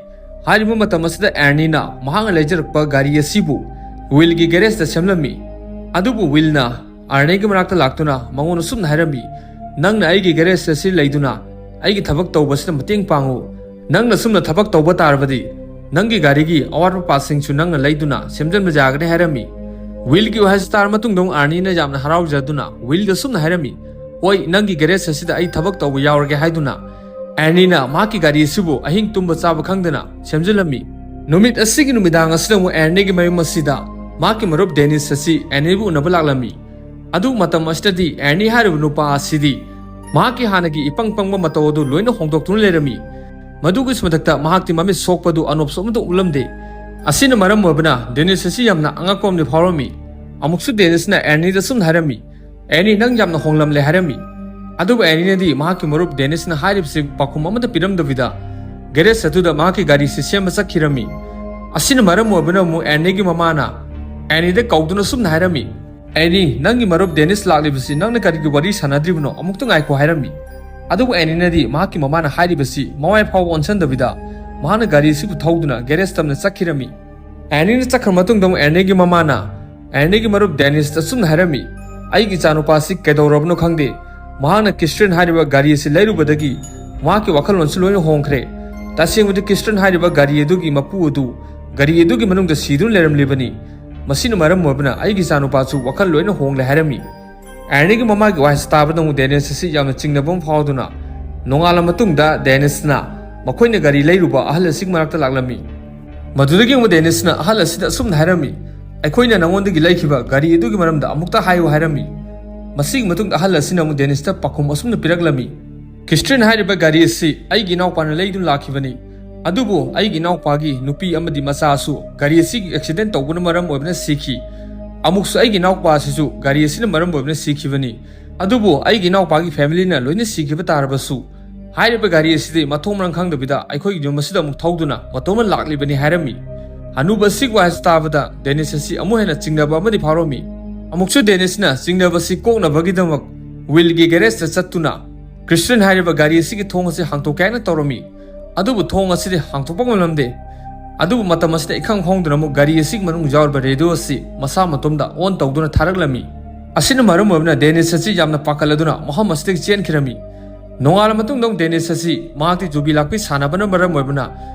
ꯍꯥꯏꯔꯤꯕ ꯃꯇꯝ ꯑꯁꯤꯗ ꯑꯦꯔꯅꯤꯅ ꯃꯍꯥꯛꯅ ꯂꯩꯖꯔꯛꯄ ꯒꯥꯔꯤ ꯑꯁꯤꯕꯨ ꯋꯤꯜꯒꯤ ꯒꯦꯔꯦꯖꯇ ꯁꯦꯝꯂꯝꯃꯤ꯫ ꯑꯗꯨꯕꯨ ꯋꯤꯜꯅ ꯑꯥꯔꯅꯦꯒꯤ ꯃꯅꯥꯛꯇ ꯂꯥꯛꯇꯨꯅ ꯃꯉꯣꯟꯗ ꯁꯨꯝꯅ ꯍꯥꯏꯔꯝꯃꯤ, "ꯅꯪꯅ ꯑꯩꯒꯤ ꯒꯦꯔꯦꯖ ꯑꯁꯤ ꯂꯩꯗꯨꯅ ꯑꯩꯒꯤ ꯊꯕꯛ ꯇꯧꯕꯁꯤꯗ ꯃꯇꯦꯡ ꯄꯥꯡꯉꯨ꯫ ꯅꯪꯅ ꯁꯨꯝꯅ ꯊꯕꯛ ꯇꯧꯕ ꯇꯥꯔꯕꯗꯤ "ꯅꯪꯒꯤ ꯒꯥꯔꯤꯒꯤ ꯑꯋꯥꯠꯄ ꯄꯥꯔꯠꯁꯤꯡꯁꯨ ꯅꯪꯅ ꯂꯩꯗꯨꯅ ꯁꯦꯝꯖꯤꯟꯕ ꯌꯥꯒꯅꯤ" ꯍꯥꯏꯔꯝꯃꯤ꯫ ꯋꯤꯜꯒꯤ ꯋꯥꯍꯩꯁꯤ ꯇꯥꯔ ꯃꯇꯨꯡꯗ ꯑꯃꯨꯛ ꯑꯥꯔꯅꯤꯅ ꯌꯥꯝꯅ ꯍꯔꯥꯎꯖꯗꯨꯅ ꯋꯤꯜꯗ ꯁꯨꯝꯅ ꯍꯥꯏꯔꯝꯃꯤ, "ꯍꯣꯏ, ꯅꯪꯒꯤ ꯒꯦꯔꯦꯖ ꯑꯁꯤꯗ ꯑꯩ ꯊꯕꯛ ꯇꯧꯕ ꯌꯥꯎꯔꯒꯦ" ꯍꯥꯏꯗꯨꯅ ꯑꯦꯔꯅꯤꯅ ꯃꯍꯥꯛꯀꯤ ꯒꯥꯔꯤ ꯑꯁꯤꯕꯨ ꯑꯍꯤꯡ ꯇꯨꯝꯕ ꯆꯥꯕ ꯈꯪꯗꯅ ꯁꯦꯝꯖꯤꯜꯂꯝꯃꯤ꯫ ꯅꯨꯃꯤꯠ ꯑꯁꯤꯒꯤ ꯅꯨꯃꯤꯗꯥꯡ ꯑꯁꯤꯗ ꯑꯃꯨꯛ ꯑꯦꯔꯅꯤꯒꯤ ꯃꯌꯨꯝ ꯑꯁꯤꯗ ꯃꯍꯥꯛꯀꯤ ꯃꯔꯨꯞ ꯗꯦꯅꯤꯁ ꯑꯁꯤ ꯑꯦꯔꯅꯤꯕꯨ ꯎꯅꯕ ꯂꯥꯛꯂꯝꯃꯤ꯫ ꯑꯗꯨ ꯃꯇꯝ ꯑꯁꯤꯗꯗꯤ ꯑꯦꯔꯅꯤ ꯍꯥꯏꯔꯤꯕ ꯅꯨꯄꯥ ꯑꯁꯤꯗꯤ ꯃꯍꯥꯛꯀꯤ ꯍꯥꯟꯅꯒꯤ ꯏꯄꯪ ꯄꯪꯕ ꯃꯇꯧ ꯑꯗꯨ ꯂꯣꯏꯅ ꯍꯣꯡꯗꯣꯛꯇꯨꯅ ꯂꯩꯔꯝꯃꯤ꯫ ꯃꯗꯨꯒꯤꯁꯨ ꯃꯊꯛꯇ ꯃꯍꯥꯛꯇꯤ ꯃꯃꯤꯠ ꯁꯣꯛꯄꯗꯨ ꯑꯅꯣꯞꯁꯨ ꯑꯃꯠꯇ ꯎꯠꯂꯝꯗꯦ꯫ ꯑꯁꯤꯅ ꯃꯔꯝ ꯑꯣꯏꯕꯅ ꯗꯦꯅꯤꯁ ꯑꯁꯤ ꯌꯥꯝꯅ ꯑꯉꯛꯄ ꯑꯃꯗꯤ ꯐꯥꯎꯔꯝꯃꯤ꯫ ꯑꯃꯨꯛꯁꯨ ꯗꯦꯅꯤꯁꯅ ꯑꯦꯔꯅꯤꯗ ꯁꯨꯝꯅ ꯍꯥꯏꯔꯝꯃꯤ, "ꯑꯦꯔꯅꯤ, ꯅꯪ ꯌꯥꯝꯅ ꯍꯣꯡꯂꯝꯂꯦ" ꯍꯥꯏꯔꯝꯃꯤ꯫ ꯑꯗꯨꯕꯨ ꯑꯦꯔꯅꯤꯅꯗꯤ ꯃꯍꯥꯛꯀꯤ ꯃꯔꯨꯞ ꯗꯦꯅꯤꯁꯅ ꯍꯥꯏꯔꯤꯕꯁꯤ ꯄꯥꯎꯈꯨꯝ ꯑꯃꯠꯇ ꯄꯤꯔꯝꯗꯕꯤꯗ ꯒꯦꯔꯦꯖ ꯑꯗꯨꯗ ꯃꯍꯥꯛꯀꯤ ꯒꯥꯔꯤꯁꯤ ꯁꯦꯝꯕ ꯆꯠꯈꯤꯔꯝꯃꯤ꯫ ꯑꯁꯤꯅ ꯃꯔꯝ ꯑꯣꯏꯕꯅ ꯑꯃꯨꯛ ꯑꯦꯔꯅꯤꯒꯤ ꯃꯃꯥꯅ ꯑꯦꯔꯅꯤꯗ ꯀꯧꯗꯨꯅ ꯁꯨꯝꯅ ꯍꯥꯏꯔꯝꯃꯤ, "ꯑꯦꯔꯅꯤ, ꯅꯪꯒꯤ ꯃꯔꯨꯞ ꯗꯦꯅꯤꯁ ꯂꯥꯛꯂꯤꯕꯁꯤ ꯅꯪꯅ ꯀꯔꯤꯒꯤ ꯋꯥꯔꯤ ꯁꯥꯟꯅꯗ꯭ꯔꯤꯕꯅꯣ? ꯑꯃꯨꯛꯇ ꯉꯥꯏꯈꯣ" ꯍꯥꯏꯔꯝꯃꯤ꯫ ꯑꯗꯨꯕꯨ ꯑꯦꯔꯅꯤꯅꯗꯤ ꯃꯍꯥꯛꯀꯤ ꯃꯃꯥꯅ ꯍꯥꯏꯔꯤꯕꯁꯤ ꯃꯋꯥꯏ ꯐꯥꯎꯕ ꯑꯣꯟꯁꯤꯟꯗꯕꯤꯗ ꯃꯍꯥꯛꯅ ꯒꯥꯔꯤ ꯑꯁꯤꯕꯨ ꯊꯧꯗꯨꯅ ꯒꯦꯔꯦꯖ ꯇꯝꯅ ꯆꯠꯈꯤꯔꯝꯃꯤ꯫ ꯑꯦꯔꯅꯤꯅ ꯆꯠꯈ꯭ꯔ ꯃꯇꯨꯡꯗ ꯑꯃꯨꯛ ꯑꯦꯔꯅꯤꯒꯤ ꯃꯃꯥꯅ ꯑꯦꯔꯅꯤꯒꯤ ꯃꯔꯨꯞ ꯗꯦꯅꯤꯁꯇ ꯑꯁꯨꯝꯅ ꯍꯥꯏꯔꯝꯃꯤ, "ꯑꯩꯒꯤ ꯏꯆꯥꯅꯨꯄꯥꯁꯤ ꯀꯩꯗꯧꯔꯕꯅꯣ ꯈꯪꯗꯦ꯫ ꯃꯍꯥꯛꯅ ꯀ꯭ꯔꯤꯁꯇꯤꯌꯟ ꯍꯥꯏꯔꯤꯕ ꯒꯥꯔꯤ ꯑꯁꯤ ꯂꯩꯔꯨꯕꯗꯒꯤ ꯃꯍꯥꯛꯀꯤ ꯋꯥꯈꯜꯂꯣꯟꯁꯨ ꯂꯣꯏꯅ ꯍꯣꯡꯈ꯭ꯔꯦ꯫ ꯇꯁꯦꯡꯕꯗꯤ ꯀ꯭ꯔꯤꯁꯇꯤꯌꯟ ꯍꯥꯏꯔꯤꯕ ꯒꯥꯔꯤ ꯑꯗꯨꯒꯤ ꯃꯄꯨ ꯑꯗꯨ ꯒꯥꯔꯤ ꯑꯗꯨꯒꯤ ꯃꯅꯨꯡꯗ ꯁꯤꯗꯨꯅ ꯂꯩꯔꯝꯂꯤꯕꯅꯤ꯫ ꯃꯁꯤꯅ ꯃꯔꯝ ꯑꯣꯏꯕꯅ ꯑꯩꯒꯤ ꯏꯆꯥꯅꯨꯄꯥꯁꯨ ꯋꯥꯈꯜ ꯂꯣꯏꯅ ꯍꯣꯡꯂꯦ" ꯍꯥꯏꯔꯝꯃꯤ꯫ ꯑꯦꯔꯅꯤꯒꯤ ꯃꯃꯥꯒꯤ ꯋꯥꯍꯩꯁꯤ ꯇꯥꯕꯗ ꯑꯃꯨꯛ ꯗꯦꯅꯤꯁ ꯑꯁꯤ ꯌꯥꯝꯅ ꯆꯤꯡꯅꯕ ꯑꯃ ꯐꯥꯎꯗꯨꯅ, ꯅꯣꯡꯉꯥꯜꯂ ꯃꯇꯨꯡꯗ ꯗꯦꯅꯤꯁꯅ ꯃꯈꯣꯏꯅ ꯒꯥꯔꯤ ꯂꯩꯔꯨꯕ ꯑꯍꯜ ꯑꯁꯤꯒꯤ ꯃꯅꯥꯛꯇ ꯂꯥꯛꯂꯝꯃꯤ꯫ ꯃꯗꯨꯗꯒꯤ ꯑꯃꯨꯛ ꯗꯦꯅꯤꯁꯅ ꯑꯍꯜ ꯑꯁꯤꯗ ꯑꯁꯨꯝꯅ ꯍꯥꯏꯔꯝꯃꯤ, "ꯑꯩꯈꯣꯏꯅ ꯅꯉꯣꯟꯗꯒꯤ ꯂꯩꯈꯤꯕ ꯒꯥꯔꯤ ꯑꯗꯨꯒꯤ ꯃꯔꯝꯗ ꯑꯃꯨꯛꯇ ꯍꯥꯏꯌꯨ" ꯍꯥꯏꯔꯝꯃꯤ꯫ ꯃꯁꯤꯒꯤ ꯃꯇꯨꯡꯗ ꯑꯍꯜ ꯑꯁꯤꯅ ꯑꯃꯨꯛ ꯗꯦꯅꯤꯁꯇ ꯄꯥꯎꯈꯨꯝ ꯑꯁꯨꯝꯅ ꯄꯤꯔꯛꯂꯝꯃꯤ, "ꯀ꯭ꯔꯤꯁꯇꯤꯌꯟ ꯍꯥꯏꯔꯤꯕ ꯒꯥꯔꯤ ꯑꯁꯤ ꯑꯩꯒꯤ ꯏꯅꯥꯎꯄꯥꯅ ꯂꯩꯗꯨꯅ ꯂꯥꯛꯈꯤꯕꯅꯤ꯫ ꯑꯗꯨꯕꯨ ꯑꯩꯒꯤ ꯏꯅꯥꯎꯄꯥꯒꯤ ꯅꯨꯄꯤ ꯑꯃꯗꯤ ꯃꯆꯥꯁꯨ ꯒꯥꯔꯤ ꯑꯁꯤꯒꯤ ꯑꯦꯛꯁꯤꯗꯦꯟ ꯇꯧꯕꯅ ꯃꯔꯝ ꯑꯣꯏꯕꯅ ꯁꯤꯈꯤ꯫ ꯑꯃꯨꯛꯁꯨ ꯑꯩꯒꯤ ꯏꯅꯥꯎꯄꯥ ꯑꯁꯤꯁꯨ ꯒꯥꯔꯤ ꯑꯁꯤꯅ ꯃꯔꯝ ꯑꯣꯏꯕꯅ ꯁꯤꯈꯤꯕꯅꯤ꯫ ꯑꯗꯨꯕꯨ ꯑꯩꯒꯤ ꯏꯅꯥꯎꯄꯥꯒꯤ ꯐꯦꯃꯤꯂꯤꯅ ꯂꯣꯏꯅ ꯁꯤꯈꯤꯕ ꯇꯥꯔꯕꯁꯨ, ꯍꯥꯏꯔꯤꯕ ꯒꯥꯔꯤ ꯑꯁꯤꯗꯤ ꯃꯊꯣꯡ ꯃꯔꯝ ꯈꯪꯗꯕꯤꯗ ꯑꯩꯈꯣꯏꯒꯤ ꯌꯨꯝ ꯑꯁꯤꯗ ꯑꯃꯨꯛ ꯊꯧꯗꯨꯅ ꯃꯇꯣꯝꯅ ꯂꯥꯛꯂꯤꯕꯅꯤ" ꯍꯥꯏꯔꯝꯃꯤ꯫ ꯍꯅꯨꯕ ꯑꯁꯤꯒꯤ ꯋꯥꯍꯩꯁꯤ ꯇꯥꯕꯗ ꯗꯦꯅꯤꯁ ꯑꯁꯤ ꯑꯃꯨꯛ ꯍꯦꯟꯅ ꯆꯤꯡꯅꯕ ꯑꯃꯗꯤ ꯐꯥꯎꯔꯝꯃꯤ꯫ ꯑꯃꯨꯛꯁꯨ ꯗꯦꯅꯤꯁꯅ ꯆꯤꯡꯅꯕ ꯑꯁꯤ ꯀꯣꯛꯅꯕꯒꯤꯗꯃꯛ ꯋꯤꯜꯒꯤ ꯒꯦꯔꯦꯖꯇ ꯆꯠꯇꯨꯅ ꯀ꯭ꯔꯤꯁꯇꯤꯌꯟ ꯍꯥꯏꯔꯤꯕ ꯒꯥꯔꯤ ꯑꯁꯤꯒꯤ ꯊꯣꯡ ꯑꯁꯤ ꯍꯥꯡꯇꯣꯛꯀꯦ ꯍꯥꯏꯅ ꯇꯧꯔꯝꯃꯤ꯫ ꯑꯗꯨꯕꯨ ꯊꯣꯡ ꯑꯁꯤꯗꯤ ꯍꯥꯡꯇꯣꯛꯄ ꯉꯝꯂꯝꯗꯦ꯫ ꯑꯗꯨꯕꯨ ꯃꯇꯝ ꯑꯁꯤꯗ ꯏꯈꯪ ꯈꯪꯍꯧꯗꯅ ꯑꯃꯨꯛ ꯒꯥꯔꯤ ꯑꯁꯤꯒꯤ ꯃꯅꯨꯡ ꯌꯥꯎꯔꯤꯕ ꯔꯦꯗꯤꯑꯣ ꯑꯁꯤ ꯃꯁꯥ ꯃꯇꯣꯝꯗ ꯑꯣꯟ ꯇꯧꯗꯨꯅ ꯊꯥꯔꯛꯂꯝꯃꯤ꯫ ꯑꯁꯤꯅ ꯃꯔꯝ ꯑꯣꯏꯕꯅ ꯗꯦꯅꯤꯁ ꯑꯁꯤ ꯌꯥꯝꯅ ꯄꯥꯈꯠꯂꯗꯨꯅ ꯃꯐꯝ ꯑꯁꯤꯗꯒꯤ ꯆꯦꯟꯈꯤꯔꯝꯃꯤ꯫ ꯅꯣꯡꯉꯥꯜꯂ ꯃꯇꯨꯡꯗ ꯑꯃꯨꯛ ꯗꯦꯅꯤꯁ ꯑꯁꯤ ꯃꯍꯥꯛꯇꯤ ꯌꯨꯕꯤ ꯂꯥꯛꯄꯤ ꯁꯥꯟꯅꯕꯅ ꯃꯔꯝ ꯑꯣꯏꯕꯅ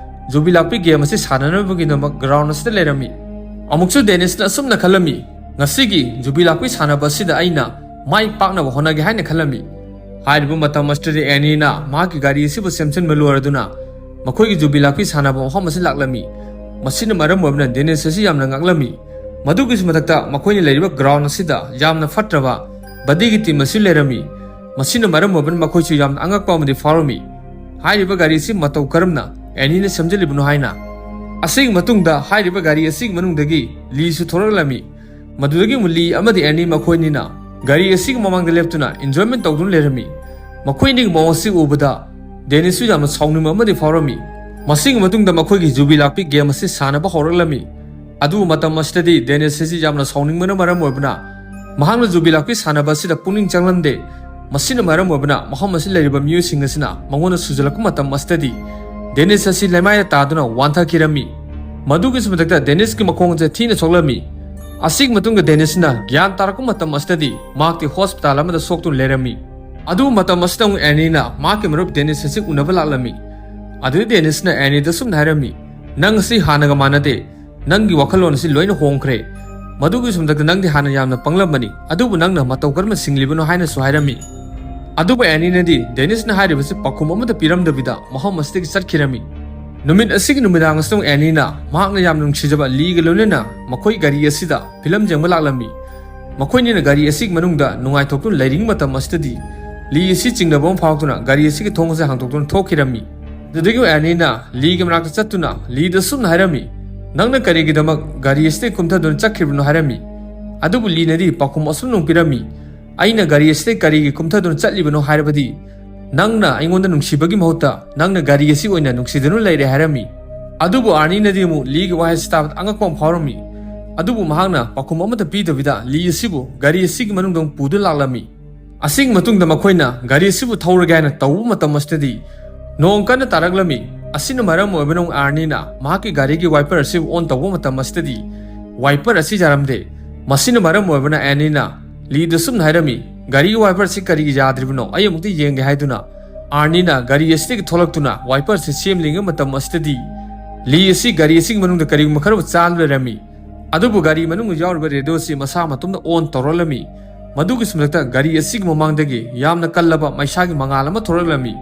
ꯌꯨꯕꯤ ꯂꯥꯛꯄꯤ ꯒꯦꯝ ꯑꯁꯤ ꯁꯥꯟꯅꯅꯕꯒꯤꯗꯃꯛ ꯒ꯭ꯔꯥꯎꯟ ꯑꯁꯤꯗ ꯂꯩꯔꯝꯃꯤ꯫ ꯑꯃꯨꯛꯁꯨ ꯗꯦꯅꯤꯁꯅ ꯑꯁꯨꯝꯅ ꯈꯜꯂꯝꯃꯤ, "ꯉꯁꯤꯒꯤ ꯌꯨꯕꯤ ꯂꯥꯛꯄꯤ ꯁꯥꯟꯅꯕ ꯑꯁꯤꯗ ꯑꯩꯅ ꯃꯥꯏ ꯄꯥꯛꯅꯕ ꯍꯣꯠꯅꯒꯦ" ꯍꯥꯏꯅ ꯈꯜꯂꯝꯃꯤ꯫ ꯍꯥꯏꯔꯤꯕ ꯃꯇꯝ ꯑꯁꯤꯗꯗꯤ ꯑꯦꯅꯤꯅ ꯃꯍꯥꯛꯀꯤ ꯒꯥꯔꯤ ꯑꯁꯤꯕꯨ ꯁꯦꯝꯖꯤꯟꯕ ꯂꯣꯏꯔꯗꯨꯅ ꯃꯈꯣꯏꯒꯤ ꯌꯨꯕꯤ ꯂꯥꯛꯄꯤ ꯁꯥꯟꯅꯕ ꯃꯐꯝ ꯑꯁꯤ ꯂꯥꯛꯂꯝꯃꯤ꯫ ꯃꯁꯤꯅ ꯃꯔꯝ ꯑꯣꯏꯗꯨꯅ ꯗꯦꯅꯤꯁ ꯑꯁꯤ ꯌꯥꯝꯅ ꯉꯛꯂꯝꯃꯤ꯫ ꯃꯗꯨꯒꯤꯁꯨ ꯃꯊꯛꯇ ꯃꯈꯣꯏꯅ ꯂꯩꯔꯤꯕ ꯒ꯭ꯔꯥꯎꯟ ꯑꯁꯤꯗ ꯌꯥꯝꯅ ꯐꯠꯇ꯭ꯔꯕ ꯕꯗꯤꯒꯤ ꯇꯤꯝ ꯑꯁꯤ ꯂꯩꯔꯝꯃꯤ꯫ ꯃꯁꯤꯅ ꯃꯔꯝ ꯑꯣꯏꯗꯨꯅ ꯃꯈꯣꯏꯁꯨ ꯌꯥꯝꯅ ꯑꯉꯛꯄ ꯑꯃꯗꯤ ꯐꯥꯎꯔꯝꯃꯤ꯫ ꯍꯥꯏꯔꯤꯕ ꯒꯥꯔꯤ ꯑꯁꯤ ꯃꯇꯧ ꯀꯔꯝꯅ ꯑꯦꯅꯤꯅ ꯁꯦꯝꯖꯤꯜꯂꯤꯕꯅꯣ ꯍꯥꯏꯅ꯫ ꯑꯁꯤꯒꯤ ꯃꯇꯨꯡꯗ ꯍꯥꯏꯔꯤꯕ ꯒꯥꯔꯤ ꯑꯁꯤꯒꯤ ꯃꯅꯨꯡꯗꯒꯤ ꯂꯤꯁꯨ ꯊꯣꯔꯛꯂꯝꯃꯤ꯫ ꯃꯗꯨꯗꯒꯤ ꯑꯃꯨꯛ ꯂꯤ ꯑꯃꯗꯤ ꯑꯦꯅꯤ ꯃꯈꯣꯏꯅꯤꯅ ꯒꯥꯔꯤ ꯑꯁꯤꯒꯤ ꯃꯃꯥꯡꯗ ꯂꯦꯞꯇꯨꯅ ꯏꯟꯖꯣꯏꯃꯦꯟ ꯇꯧꯗꯨꯅ ꯂꯩꯔꯝꯃꯤ꯫ ꯃꯈꯣꯏꯅꯤꯒꯤ ꯃꯑꯣꯡ ꯑꯁꯤ ꯎꯕꯗ ꯗꯦꯅꯤꯁꯁꯨ ꯌꯥꯝꯅ ꯁꯥꯎꯅꯤꯡꯕ ꯑꯃꯗꯤ ꯐꯥꯎꯔꯝꯃꯤ꯫ ꯃꯁꯤꯒꯤ ꯃꯇꯨꯡꯗ ꯃꯈꯣꯏꯒꯤ ꯌꯨꯕꯤ ꯂꯥꯛꯄꯤ ꯒꯦꯝ ꯑꯁꯤ ꯁꯥꯟꯅꯕ ꯍꯧꯔꯛꯂꯝꯃꯤ꯫ ꯑꯗꯨꯕꯨ ꯃꯇꯝ ꯑꯁꯤꯗꯗꯤ ꯗꯦꯅꯤꯁ ꯑꯁꯤ ꯌꯥꯝꯅ ꯁꯥꯎꯅꯤꯡꯕꯅ ꯃꯔꯝ ꯑꯣꯏꯕꯅ ꯃꯍꯥꯛꯅ ꯌꯨꯕꯤ ꯂꯥꯛꯄꯤ ꯁꯥꯟꯅꯕ ꯑꯁꯤꯗ ꯄꯨꯛꯅꯤꯡ ꯆꯪꯂꯝꯗꯦ꯫ ꯃꯁꯤꯅ ꯃꯔꯝ ꯑꯣꯏꯕꯅ ꯃꯐꯝ ꯑꯁꯤꯗ ꯂꯩꯔꯤꯕ ꯃꯤꯑꯣꯏꯁꯤꯡ ꯑꯁꯤꯅ ꯃꯉꯣꯟꯗ ꯁꯨꯖꯜꯂꯛꯄ ꯃꯇꯝ ꯑꯁꯤꯗꯗꯤ ꯗꯦꯅꯤꯁ ꯑꯁꯤ ꯂꯩꯃꯥꯏꯗ ꯇꯥꯗꯨꯅ ꯋꯥꯟꯊꯈꯤꯔꯝꯃꯤ꯫ ꯃꯗꯨꯒꯤꯁꯨ ꯃꯊꯛꯇ ꯗꯦꯅꯤꯁꯀꯤ ꯃꯈꯣꯡ ꯑꯁꯤ ꯊꯤꯅ ꯁꯣꯛꯂꯝꯃꯤ꯫ ꯑꯁꯤꯒꯤ ꯃꯇꯨꯡꯗ ꯗꯦꯅꯤꯁꯅ ꯒ꯭ꯌꯥꯟ ꯇꯥꯔꯛꯄ ꯃꯇꯝ ꯑꯁꯤꯗꯗꯤ ꯃꯍꯥꯛꯇꯤ ꯍꯣꯁꯄꯤꯇꯥꯜ ꯑꯃꯗ ꯁꯣꯛꯇꯨꯅ ꯂꯩꯔꯝꯃꯤ꯫ ꯑꯗꯨꯕꯨ ꯃꯇꯝ ꯑꯁꯤꯗ ꯑꯃꯨꯛ ꯑꯦꯅꯤꯅ ꯃꯍꯥꯛꯀꯤ ꯃꯔꯨꯞ ꯗꯦꯅꯤꯁ ꯑꯁꯤ ꯎꯅꯕ ꯂꯥꯛꯂꯝꯃꯤ꯫ ꯑꯗꯨꯗ ꯗꯦꯅꯤꯁꯅ ꯑꯦꯅꯤꯗ ꯁꯨꯝꯅ ꯍꯥꯏꯔꯝꯃꯤ, "ꯅꯪ ꯑꯁꯤ ꯍꯥꯟꯅꯒ ꯃꯥꯟꯅꯗꯦ꯫ ꯅꯪꯒꯤ ꯋꯥꯈꯜꯂꯣꯟ ꯑꯁꯤ ꯂꯣꯏꯅ ꯍꯣꯡꯈ꯭ꯔꯦ꯫ ꯃꯗꯨꯒꯤꯁꯨ ꯃꯊꯛꯇ ꯅꯪꯗꯤ ꯍꯥꯟꯅ ꯌꯥꯝꯅ ꯄꯪꯂꯝꯕꯅꯤ, ꯑꯗꯨꯕꯨ ꯅꯪꯅ ꯃꯇꯧ ꯀꯔꯝꯅ ꯁꯤꯡꯂꯤꯕꯅꯣ?" ꯍꯥꯏꯅꯁꯨ ꯍꯥꯏꯔꯝꯃꯤ꯫ ꯑꯗꯨꯕꯨ ꯑꯦꯅꯤꯅꯗꯤ ꯗꯦꯅꯤꯁꯅ ꯍꯥꯏꯔꯤꯕꯁꯤ ꯄꯥꯎꯈꯨꯝ ꯑꯃꯠꯇ ꯄꯤꯔꯝꯗꯕꯤꯗ ꯃꯐꯝ ꯑꯁꯤꯗꯒꯤ ꯆꯠꯈꯤꯔꯝꯃꯤ꯫ ꯅꯨꯃꯤꯠ ꯑꯁꯤꯒꯤ ꯅꯨꯃꯤꯗꯥꯡ ꯑꯁꯤꯗ ꯑꯃꯨꯛ ꯑꯦꯅꯤꯅ ꯃꯍꯥꯛꯅ ꯌꯥꯝꯅ ꯅꯨꯡꯁꯤꯖꯕ ꯂꯤꯒ ꯂꯣꯏꯅꯅ ꯃꯈꯣꯏ ꯒꯥꯔꯤ ꯑꯁꯤꯗ ꯐꯤꯂꯝ ꯌꯦꯡꯕ ꯂꯥꯛꯂꯝꯃꯤ꯫ ꯃꯈꯣꯏꯅꯤꯅ ꯒꯥꯔꯤ ꯑꯁꯤꯒꯤ ꯃꯅꯨꯡꯗ ꯅꯨꯡꯉꯥꯏꯊꯣꯛꯇꯨꯅ ꯂꯩꯔꯤꯉꯩ ꯃꯇꯝ ꯑꯁꯤꯗꯗꯤ ꯂꯤ ꯑꯁꯤ ꯆꯤꯡꯅꯕ ꯑꯃ ꯐꯥꯎꯗꯨꯅ ꯒꯥꯔꯤ ꯑꯁꯤꯒꯤ ꯊꯣꯡ ꯑꯁꯤ ꯍꯥꯡꯗꯣꯛꯇꯨꯅ ꯊꯣꯛꯈꯤꯔꯝꯃꯤ꯫ ꯑꯗꯨꯗꯒꯤ ꯑꯦꯅꯤꯅ ꯂꯤꯒꯤ ꯃꯅꯥꯛꯇ ꯆꯠꯇꯨꯅ ꯂꯤꯗ ꯁꯨꯝꯅ ꯍꯥꯏꯔꯝꯃꯤ, "ꯅꯪꯅ ꯀꯔꯤꯒꯤꯗꯃꯛ ꯒꯥꯔꯤ ꯑꯁꯤꯗꯒꯤ ꯀꯨꯝꯊꯗꯨꯅ ꯆꯠꯈ꯭ꯔꯤꯕꯅꯣ?" ꯍꯥꯏꯔꯝꯃꯤ꯫ ꯑꯗꯨꯕꯨ ꯂꯤꯅꯗꯤ ꯄꯥꯎꯈꯨꯝ ꯑꯁꯨꯝꯅ ꯄꯤꯔꯝꯃꯤ, "ꯑꯩꯅ ꯒꯥꯔꯤ ꯑꯁꯤꯗꯒꯤ ꯀꯔꯤꯒꯤ ꯀꯨꯝꯊꯗꯨꯅ ꯆꯠꯂꯤꯕꯅꯣ ꯍꯥꯏꯔꯕꯗꯤ ꯅꯪꯅ ꯑꯩꯉꯣꯟꯗ ꯅꯨꯡꯁꯤꯕꯒꯤ ꯃꯍꯨꯠꯇ ꯅꯪꯅ ꯒꯥꯔꯤ ꯑꯁꯤ ꯑꯣꯏꯅ ꯅꯨꯡꯁꯤꯗꯨꯅ ꯂꯩꯔꯦ" ꯍꯥꯏꯔꯝꯃꯤ꯫ ꯑꯗꯨꯕꯨ ꯑꯥꯔꯅꯤꯅꯗꯤ ꯑꯃꯨꯛ ꯂꯤꯒꯤ ꯋꯥꯍꯩ ꯑꯁꯤ ꯇꯥꯕꯗ ꯑꯉꯛꯄ ꯑꯃ ꯐꯥꯎꯔꯝꯃꯤ꯫ ꯑꯗꯨꯕꯨ ꯃꯍꯥꯛꯅ ꯄꯥꯎꯈꯨꯝ ꯑꯃꯠꯇ ꯄꯤꯗꯕꯤꯗ ꯂꯤ ꯑꯁꯤꯕꯨ ꯒꯥꯔꯤ ꯑꯁꯤꯒꯤ ꯃꯅꯨꯡꯗ ꯑꯃꯨꯛ ꯄꯨꯗꯨꯅ ꯂꯥꯛꯂꯝꯃꯤ꯫ ꯑꯁꯤꯒꯤ ꯃꯇꯨꯡꯗ ꯃꯈꯣꯏꯅ ꯒꯥꯔꯤ ꯑꯁꯤꯕꯨ ꯊꯧꯔꯒꯦ ꯍꯥꯏꯅ ꯇꯧꯕ ꯃꯇꯝ ꯑꯁꯤꯗꯗꯤ ꯅꯣꯡ ꯀꯟꯅ ꯇꯥꯔꯛꯂꯝꯃꯤ꯫ ꯑꯁꯤꯅ ꯃꯔꯝ ꯑꯣꯏꯕꯅ ꯑꯃꯨꯛ ꯑꯥꯔꯅꯤꯅ ꯃꯍꯥꯛꯀꯤ ꯒꯥꯔꯤꯒꯤ ꯋꯥꯏꯄꯔ ꯑꯁꯤꯕꯨ ꯑꯣꯟ ꯇꯧꯕ ꯃꯇꯝ ꯑꯁꯤꯗꯗꯤ ꯋꯥꯏꯄꯔ ꯑꯁꯤ ꯌꯥꯔꯝꯗꯦ꯫ ꯃꯁꯤꯅ ꯃꯔꯝ ꯑꯣꯏꯕꯅ ꯑꯦꯅꯤꯅ ꯂꯤꯗ ꯁꯨꯝꯅ ꯍꯥꯏꯔꯝꯃꯤ, "ꯒꯥꯔꯤꯒꯤ ꯋꯥꯏꯄꯔ ꯑꯁꯤ ꯀꯔꯤꯒꯤ ꯌꯥꯗ꯭ꯔꯤꯕꯅꯣ? ꯑꯩ ꯑꯃꯨꯛꯇ ꯌꯦꯡꯒꯦ" ꯍꯥꯏꯗꯨꯅ ꯑꯥꯔꯅꯤꯅ ꯒꯥꯔꯤ ꯑꯁꯤꯗꯒꯤ ꯊꯣꯛꯂꯛꯇꯨꯅ wiper ꯁꯤ ꯁꯦꯝꯂꯤꯉꯩ ꯃꯇꯝ ꯑꯁꯤꯗꯗꯤ ꯂꯤ ꯑꯁꯤ ꯒꯥꯔꯤ ꯑꯁꯤꯒꯤ ꯃꯅꯨꯡꯗ ꯀꯔꯤꯒꯨꯝꯕ ꯈꯔꯕꯨ ꯆꯥ ꯂꯩꯔꯝꯃꯤ꯫ ꯑꯗꯨꯕꯨ ꯒꯥꯔꯤ ꯃꯅꯨꯡꯗ ꯌꯥꯎꯔꯤꯕ radio ꯁꯤ ꯃꯁꯥ ꯃꯇꯣꯝꯇ on ꯇꯧꯔꯛꯂꯝꯃꯤ꯫ ꯃꯗꯨꯒꯤ ꯁꯨꯝꯂꯛꯇ ꯒꯥꯔꯤ ꯑꯁꯤꯒꯤ ꯃꯃꯥꯡꯗꯒꯤ ꯌꯥꯝꯅ ꯀꯜꯂꯕ ꯃꯩꯁꯥꯒꯤ ꯃꯉꯥꯜ ꯑꯃ ꯊꯣꯔꯛꯂꯝꯃꯤ꯫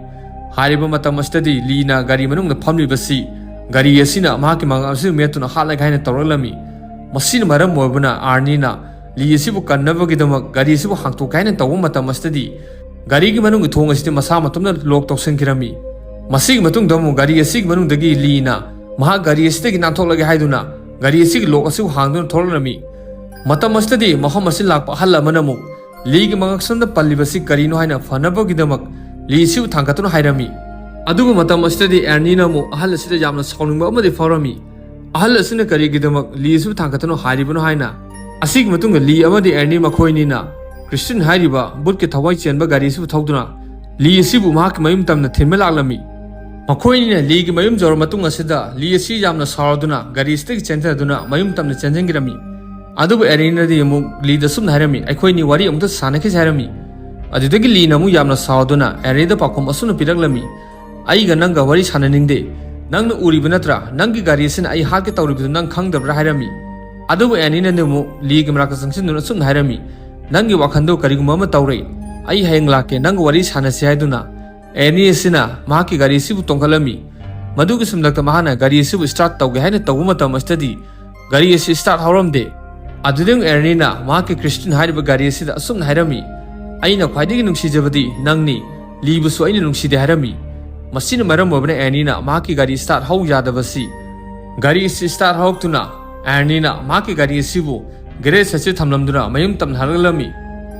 ꯍꯥꯏꯔꯤꯕ ꯃꯇꯝ ꯑꯁꯤꯗꯗꯤ ꯂꯤꯅ ꯒꯥꯔꯤ ꯃꯅꯨꯡꯗ ꯐꯝꯂꯤꯕꯁꯤ ꯒꯥꯔꯤ ꯑꯁꯤꯅ ꯃꯍꯥꯛꯀꯤ ꯃꯉꯥꯜ ꯑꯁꯤꯕꯨ ꯃꯦꯠꯇꯨꯅ ꯍꯥꯠꯂꯒꯦ ꯍꯥꯏꯅ ꯇꯧꯔꯛꯂꯝꯃꯤ꯫ ꯃꯁꯤꯅ ꯃꯔꯝ ꯑꯣꯏꯕꯅ ꯑꯥꯔꯅꯤꯅ ꯂꯤ ꯑꯁꯤꯕꯨ ꯀꯟꯅꯕꯒꯤꯗꯃꯛ ꯒꯥꯔꯤ ꯑꯁꯤꯕꯨ ꯍꯥꯡꯇꯣꯛꯀꯦ ꯍꯥꯏꯅ ꯇꯧꯕ ꯃꯇꯝ ꯑꯁꯤꯗꯗꯤ ꯒꯥꯔꯤꯒꯤ ꯃꯅꯨꯡꯒꯤ ꯊꯣꯡ ꯑꯁꯤꯗꯤ ꯃꯁꯥ ꯃꯇꯣꯝꯇ lock ꯇꯧꯁꯤꯟꯈꯤꯔꯝꯃꯤ꯫ ꯃꯁꯤꯒꯤ ꯃꯇꯨꯡꯗ ꯑꯃꯨꯛ ꯒꯥꯔꯤ ꯑꯁꯤꯒꯤ ꯃꯅꯨꯡꯗꯒꯤ ꯂꯤꯅ ꯃꯍꯥꯛ ꯒꯥꯔꯤ ꯑꯁꯤꯗꯒꯤ ꯅꯥꯟꯊꯣꯛꯂꯒꯦ ꯍꯥꯏꯗꯨꯅ ꯒꯥꯔꯤ ꯑꯁꯤꯒꯤ lock ꯑꯁꯤꯕꯨ ꯍꯥꯡꯗꯨꯅ ꯊꯣꯛꯂꯛꯂꯝꯃꯤ꯫ ꯃꯇꯝ ꯑꯁꯤꯗꯗꯤ ꯃꯐꯝ ꯑꯁꯤꯗ ꯂꯥꯛꯄ ꯑꯍꯜ ꯑꯃꯅ ꯑꯃꯨꯛ ꯂꯤꯒꯤ ꯃꯉꯛꯁꯝꯗ ꯄꯜꯂꯤꯕꯁꯤ ꯀꯔꯤꯅꯣ ꯍꯥꯏꯅ ꯐꯅꯕꯒꯤꯗꯃꯛ ꯂꯤ ꯑꯁꯤꯕꯨ ꯊꯥꯡꯒꯠꯇꯨꯅ ꯍꯥꯏꯔꯝꯃꯤ꯫ ꯑꯗꯨꯕꯨ ꯃꯇꯝ ꯑꯁꯤꯗꯗꯤ ꯑꯦꯔꯅꯤꯅ ꯑꯃꯨꯛ ꯑꯍꯜ ꯑꯁꯤꯗ ꯌꯥꯝꯅ ꯁꯥꯎꯅꯤꯡꯕ ꯑꯃꯗꯤ ꯐꯥꯎꯔꯝꯃꯤ꯫ ꯑꯍꯜ ꯑꯁꯤꯅ ꯀꯔꯤꯒꯤꯗꯃꯛ ꯂꯤ ꯑꯁꯤꯕꯨ ꯊꯥꯡꯒꯠꯇꯨꯅ ꯍꯥꯏꯔꯤꯕꯅꯣ ꯍꯥꯏꯅ꯫ ꯑꯁꯤꯒꯤ ꯃꯇꯨꯡꯗ ꯂꯤ ꯑꯃꯗꯤ ꯑꯦꯔꯅꯤ ꯃꯈꯣꯏꯅꯤꯅ ꯀ꯭ꯔꯤꯁꯇꯤꯟ ꯍꯥꯏꯔꯤꯕ ꯚꯨꯠꯀꯤ ꯊꯋꯥꯏ ꯆꯦꯟꯕ ꯒꯥꯔꯤ ꯑꯁꯤꯕꯨ ꯊꯧꯗꯨꯅ ꯂꯤ ꯑꯁꯤꯕꯨ ꯃꯍꯥꯛꯀꯤ ꯃꯌꯨꯝ ꯇꯝꯅ ꯊꯤꯟꯕ ꯂꯥꯛꯂꯝꯃꯤ꯫ ꯃꯈꯣꯏꯅꯤꯅ ꯂꯤꯒꯤ ꯃꯌꯨꯝ ꯌꯧꯔ ꯃꯇꯨꯡ ꯑꯁꯤꯗ ꯂꯤ ꯑꯁꯤ ꯌꯥꯝꯅ ꯁꯥꯎꯔꯗꯨꯅ ꯒꯥꯔꯤ ꯑꯁꯤꯗꯒꯤ ꯆꯦꯟꯊꯗꯨꯅ ꯃꯌꯨꯝ ꯇꯝꯅ ꯆꯦꯟꯁꯤꯟꯈꯤꯔꯝꯃꯤ꯫ ꯑꯗꯨꯕꯨ ꯑꯦꯔꯅꯤꯅꯗꯤ ꯑꯃꯨꯛ ꯂꯤꯗ ꯑꯁꯨꯝꯅ ꯍꯥꯏꯔꯝꯃꯤ, "ꯑꯩꯈꯣꯏꯅꯤ ꯋꯥꯔꯤ ꯑꯃꯨꯛꯇ ꯁꯥꯟꯅꯈꯤꯁꯤ" ꯍꯥꯏꯔꯝꯃꯤ꯫ ꯑꯗꯨꯗꯒꯤ ꯂꯤꯅ ꯑꯃꯨꯛ ꯌꯥꯝꯅ ꯁꯥꯎꯗꯨꯅ ꯑꯦꯔꯅꯤꯗ ꯄꯥꯎꯈꯨꯝ ꯑꯁꯨꯝꯅ ꯄꯤꯔꯛꯂꯝꯃꯤ, "ꯑꯩꯒ ꯅꯪꯒ ꯋꯥꯔꯤ ꯁꯥꯟꯅꯅꯤꯡꯗꯦ꯫ ꯅꯪꯅ ꯎꯔꯤꯕ ꯅꯠꯇ꯭ꯔꯥ? ꯅꯪꯒꯤ ꯒꯥꯔꯤ ꯑꯁꯤꯅ ꯑꯩ ꯍꯥꯠꯀꯦ ꯇꯧꯔꯤꯕꯗꯨ ꯅꯪ ꯈꯪꯗꯕ꯭ꯔꯥ?" ꯍꯥꯏꯔꯝꯃꯤ꯫ ꯑꯗꯨꯕꯨ ꯑꯦꯔꯅꯤꯅꯗꯤ ꯑꯃꯨꯛ ꯂꯤꯒꯤ ꯃꯅꯥꯛꯇ ꯆꯪꯁꯤꯟꯗꯨꯅ ꯑꯁꯨꯝꯅ ꯍꯥꯏꯔꯝꯃꯤ, "ꯅꯪꯒꯤ ꯋꯥꯈꯜꯗꯣ ꯀꯔꯤꯒꯨꯝꯕ ꯑꯃ ꯇꯧꯔꯦ꯫ ꯑꯩ ꯍꯌꯦꯡ ꯂꯥꯛꯀꯦ, ꯅꯪꯒ ꯋꯥꯔꯤ ꯁꯥꯟꯅꯁꯤ" ꯍꯥꯏꯗꯨꯅ ꯑꯦꯔꯅꯤ ꯑꯁꯤꯅ ꯃꯍꯥꯛꯀꯤ ꯒꯥꯔꯤ ꯑꯁꯤꯕꯨ ꯇꯣꯡꯈꯠꯂꯝꯃꯤ꯫ ꯃꯗꯨꯒꯤ ꯁꯨꯝꯂꯛꯇ ꯃꯍꯥꯛꯅ ꯒꯥꯔꯤ ꯑꯁꯤꯕꯨ start ꯇꯧꯒꯦ ꯍꯥꯏꯅ ꯇꯧꯕ ꯃꯇꯝ ꯑꯁꯤꯗꯗꯤ ꯒꯥꯔꯤ ꯑꯁꯤ start ꯍꯧꯔꯝꯗꯦ꯫ ꯑꯗꯨꯗꯒꯤ ꯑꯦꯔꯅꯤꯅ ꯃꯍꯥꯛꯀꯤ ꯀ꯭ꯔꯤꯁꯇꯤꯟ ꯍꯥꯏꯔꯤꯕ ꯒꯥꯔꯤ ꯑꯁꯤꯗ ꯑꯁꯨꯝꯅ ꯍꯥꯏꯔꯝꯃꯤ, "ꯑꯩꯅ ꯈ꯭ꯋꯥꯏꯗꯒꯤ ꯅꯨꯡꯁꯤꯖꯕꯗꯤ ꯅꯪꯅꯤ, ꯂꯤꯕꯨꯁꯨ ꯑꯩꯅ ꯅꯨꯡꯁꯤꯗꯦ" ꯍꯥꯏꯔꯝꯃꯤ꯫ ꯃꯁꯤꯅ ꯃꯔꯝ ꯑꯣꯏꯕꯅ ꯑꯦꯔꯅꯤꯅ ꯃꯍꯥꯛꯀꯤ ꯒꯥꯔꯤ start ꯍꯧ ꯌꯥꯗꯕꯁꯤ ꯒꯥꯔꯤ ꯑꯁꯤ start ꯍꯧꯔꯛꯇꯨꯅ ꯑꯦꯔꯅꯤꯅ ꯃꯍꯥꯛꯀꯤ ꯒꯥꯔꯤ ꯑꯁꯤꯕꯨ garage ꯑꯁꯤ ꯊꯝꯂꯝꯗꯨꯅ ꯃꯌꯨꯝ ꯇꯝꯅ ꯍꯜꯂꯛꯂꯝꯃꯤ꯫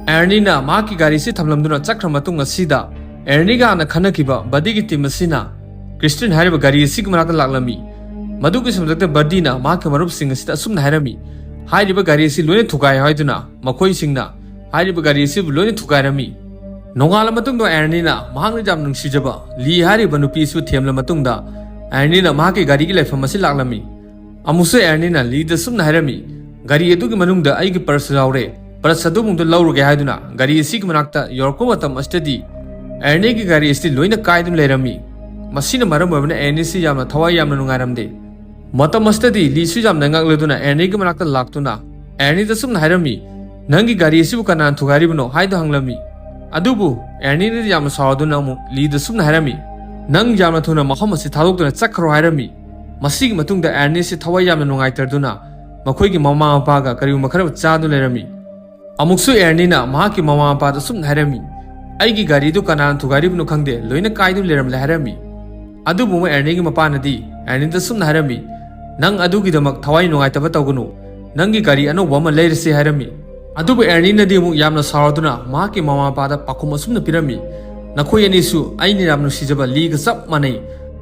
ꯑꯦꯔꯅꯤꯅ ꯃꯍꯥꯛꯀꯤ ꯒꯥꯔꯤ ꯑꯁꯤ ꯊꯝꯂꯝꯗꯨꯅ ꯆꯠꯈ꯭ꯔ ꯃꯇꯨꯡ ꯑꯁꯤꯗ ꯑꯦꯔꯅꯤꯒ ꯍꯥꯟꯅ ꯈꯟꯅꯈꯤꯕ ꯕꯗꯤꯒꯤ team ꯑꯁꯤꯅ ꯀ꯭ꯔꯤꯁꯇꯤꯟ ꯍꯥꯏꯔꯤꯕ ꯒꯥꯔꯤ ꯑꯁꯤꯒꯤ ꯃꯅꯥꯛꯇ ꯂꯥꯛꯂꯝꯃꯤ꯫ ꯃꯗꯨꯒꯤ ꯁꯨꯝꯂꯛꯇ ꯕꯗꯤꯅ ꯃꯍꯥꯛꯀꯤ ꯃꯔꯨꯞꯁꯤꯡ ꯑꯁꯤꯗ ꯑꯁꯨꯝꯅ ꯍꯥꯏꯔꯝꯃꯤ, "ꯍꯥꯏꯔꯤꯕ ꯒꯥꯔꯤ ꯑꯁꯤ ꯂꯣꯏꯅ ꯊꯨꯒꯥꯏꯌꯨ" ꯍꯥꯏꯗꯨꯅ ꯃꯈꯣꯏꯁꯤꯡꯅ ꯍꯥꯏꯔꯤꯕ ꯒꯥꯔꯤ ꯑꯁꯤꯕꯨ ꯂꯣꯏꯅ ꯊꯨꯒꯥꯏꯔꯝꯃꯤ꯫ ꯅꯣꯡꯉꯥꯜꯂ ꯃꯇꯨꯡꯗ ꯑꯦꯔꯅꯤꯅ ꯃꯍꯥꯛꯅ ꯌꯥꯝ ꯅꯨꯡꯁꯤꯖꯕ ꯂꯤ ꯍꯥꯏꯔꯤꯕ ꯅꯨꯄꯤ ꯑꯁꯤꯕꯨ ꯊꯦꯝꯂ ꯃꯇꯨꯡꯗ ꯑꯦꯔꯅꯤꯅ ꯃꯍꯥꯛꯀꯤ ꯒꯥꯔꯤꯒꯤ ꯂꯩꯐꯝ ꯑꯁꯤ ꯂꯥꯛꯂꯝꯃꯤ꯫ ꯑꯃꯨꯛꯁꯨ ꯑꯦꯔꯅꯤꯅ ꯂꯤꯗ ꯁꯨꯝꯅ ꯍꯥꯏꯔꯝꯃꯤ, "ꯒꯥꯔꯤ ꯑꯗꯨꯒꯤ ꯃꯅꯨꯡꯗ ꯑꯩꯒꯤ purse ꯌꯥꯎꯔꯦ, purse ꯑꯗꯨ ꯑꯃꯨꯛꯇ ꯂꯧꯔꯨꯒꯦ" ꯍꯥꯏꯗꯨꯅ ꯒꯥꯔꯤ ꯑꯁꯤꯒꯤ ꯃꯅꯥꯛꯇ ꯌꯧꯔꯛꯄ ꯃꯇꯝ ꯑꯁꯤꯗꯗꯤ ꯑꯦꯔꯅꯤꯒꯤ ꯒꯥꯔꯤ ꯑꯁꯤꯗꯤ ꯂꯣꯏꯅ ꯀꯥꯏꯗꯨꯅ ꯂꯩꯔꯝꯃꯤ꯫ ꯃꯁꯤꯅ ꯃꯔꯝ ꯑꯣꯏꯕꯅ ꯑꯦꯔꯅꯤꯁꯤ ꯌꯥꯝꯅ ꯊꯋꯥꯏ ꯌꯥꯝꯅ ꯅꯨꯡꯉꯥꯏꯔꯝꯗꯦ꯫ ꯃꯇꯝ ꯑꯁꯤꯗꯗꯤ ꯂꯤꯁꯨ ꯌꯥꯝꯅ ꯉꯛꯂꯗꯨꯅ ꯑꯦꯔꯅꯤꯒꯤ ꯃꯅꯥꯛꯇ ꯂꯥꯛꯇꯨꯅ ꯑꯦꯔꯅꯤꯗ ꯁꯨꯝꯅ ꯍꯥꯏꯔꯝꯃꯤ, "ꯅꯪꯒꯤ ꯒꯥꯔꯤ ꯑꯁꯤꯕꯨ ꯀꯅꯥꯅ ꯊꯨꯒꯥꯏꯔꯤꯕꯅꯣ?" ꯍꯥꯏꯗꯨꯅ ꯍꯪꯂꯝꯃꯤ꯫ ꯑꯗꯨꯕꯨ ꯑꯦꯔꯅꯤꯅꯗꯤ ꯌꯥꯝꯅ ꯁꯥꯎꯗꯨꯅ ꯑꯃꯨꯛ ꯂꯤꯗ ꯁꯨꯝꯅ ꯍꯥꯏꯔꯝꯃꯤ, "ꯅꯪ ꯌꯥꯝꯅ ꯊꯨꯅ ꯃꯐꯝ ꯑꯁꯤ ꯊꯥꯗꯣꯛꯇꯨꯅ ꯆꯠꯈ꯭ꯔꯣ" ꯍꯥꯏꯔꯝꯃꯤ꯫ ꯃꯁꯤꯒꯤ ꯃꯇꯨꯡꯗ ꯑꯦꯔꯅꯤꯁꯤ ꯊꯋꯥꯏ ꯌꯥꯝꯅ ꯅꯨꯡꯉꯥꯏꯇꯗꯨꯅ ꯃꯈꯣꯏꯒꯤ ꯃꯃꯥ ꯃꯄꯥꯒ ꯀꯔꯤꯒꯨꯝꯕ ꯈꯔ ꯆꯥꯗꯨꯅ ꯂꯩꯔꯝꯃꯤ꯫ ꯑꯃꯨꯛꯁꯨ ꯑꯦꯔꯅꯤꯅ ꯃꯍꯥꯛꯀꯤ ꯃꯃꯥ ꯃꯄꯥꯗ ꯁꯨꯝꯅ ꯍꯥꯏꯔꯝꯃꯤ, "ꯑꯩꯒꯤ ꯒꯥꯔꯤꯗꯨ ꯀꯅꯥꯅ ꯊꯨꯒꯥꯏꯔꯤꯕꯅꯣ ꯈꯪꯗꯦ, ꯂꯣꯏꯅ ꯀꯥꯏꯗꯨꯅ ꯂꯩꯔꯝꯂꯦ" ꯍꯥꯏꯔꯝꯃꯤ꯫ ꯑꯗꯨꯕꯨ ꯑꯃꯨꯛ ꯑꯦꯔꯅꯤꯒꯤ ꯃꯄꯥꯅꯗꯤ ꯑꯦꯔꯅꯤꯗ ꯁꯨꯝꯅ ꯍꯥꯏꯔꯝꯃꯤ, "ꯅꯪ ꯑꯗꯨꯒꯤꯗꯃꯛ ꯊꯋꯥꯏ ꯅꯨꯡꯉꯥꯏꯇꯕ ꯇꯧꯒꯅꯨ, ꯅꯪꯒꯤ ꯒꯥꯔꯤ ꯑꯅꯧꯕ ꯑꯃ ꯂꯩꯔꯁꯤ" ꯍꯥꯏꯔꯝꯃꯤ꯫ ꯑꯗꯨꯕꯨ ꯑꯦꯔꯅꯤꯅꯗꯤ ꯑꯃꯨꯛ ꯌꯥꯝꯅ ꯁꯥꯎꯔꯗꯨꯅ ꯃꯍꯥꯛꯀꯤ ꯃꯃꯥ ꯃꯄꯥꯗ ꯄꯥꯎꯈꯨꯝ ꯑꯁꯨꯝꯅ ꯄꯤꯔꯝꯃꯤ, "ꯅꯈꯣꯏ ꯑꯅꯤꯁꯨ ꯑꯩꯅ ꯌꯥꯝ ꯅꯨꯡꯁꯤꯖꯕ ꯂꯤꯒ ꯆꯞ ꯃꯥꯟꯅꯩ꯫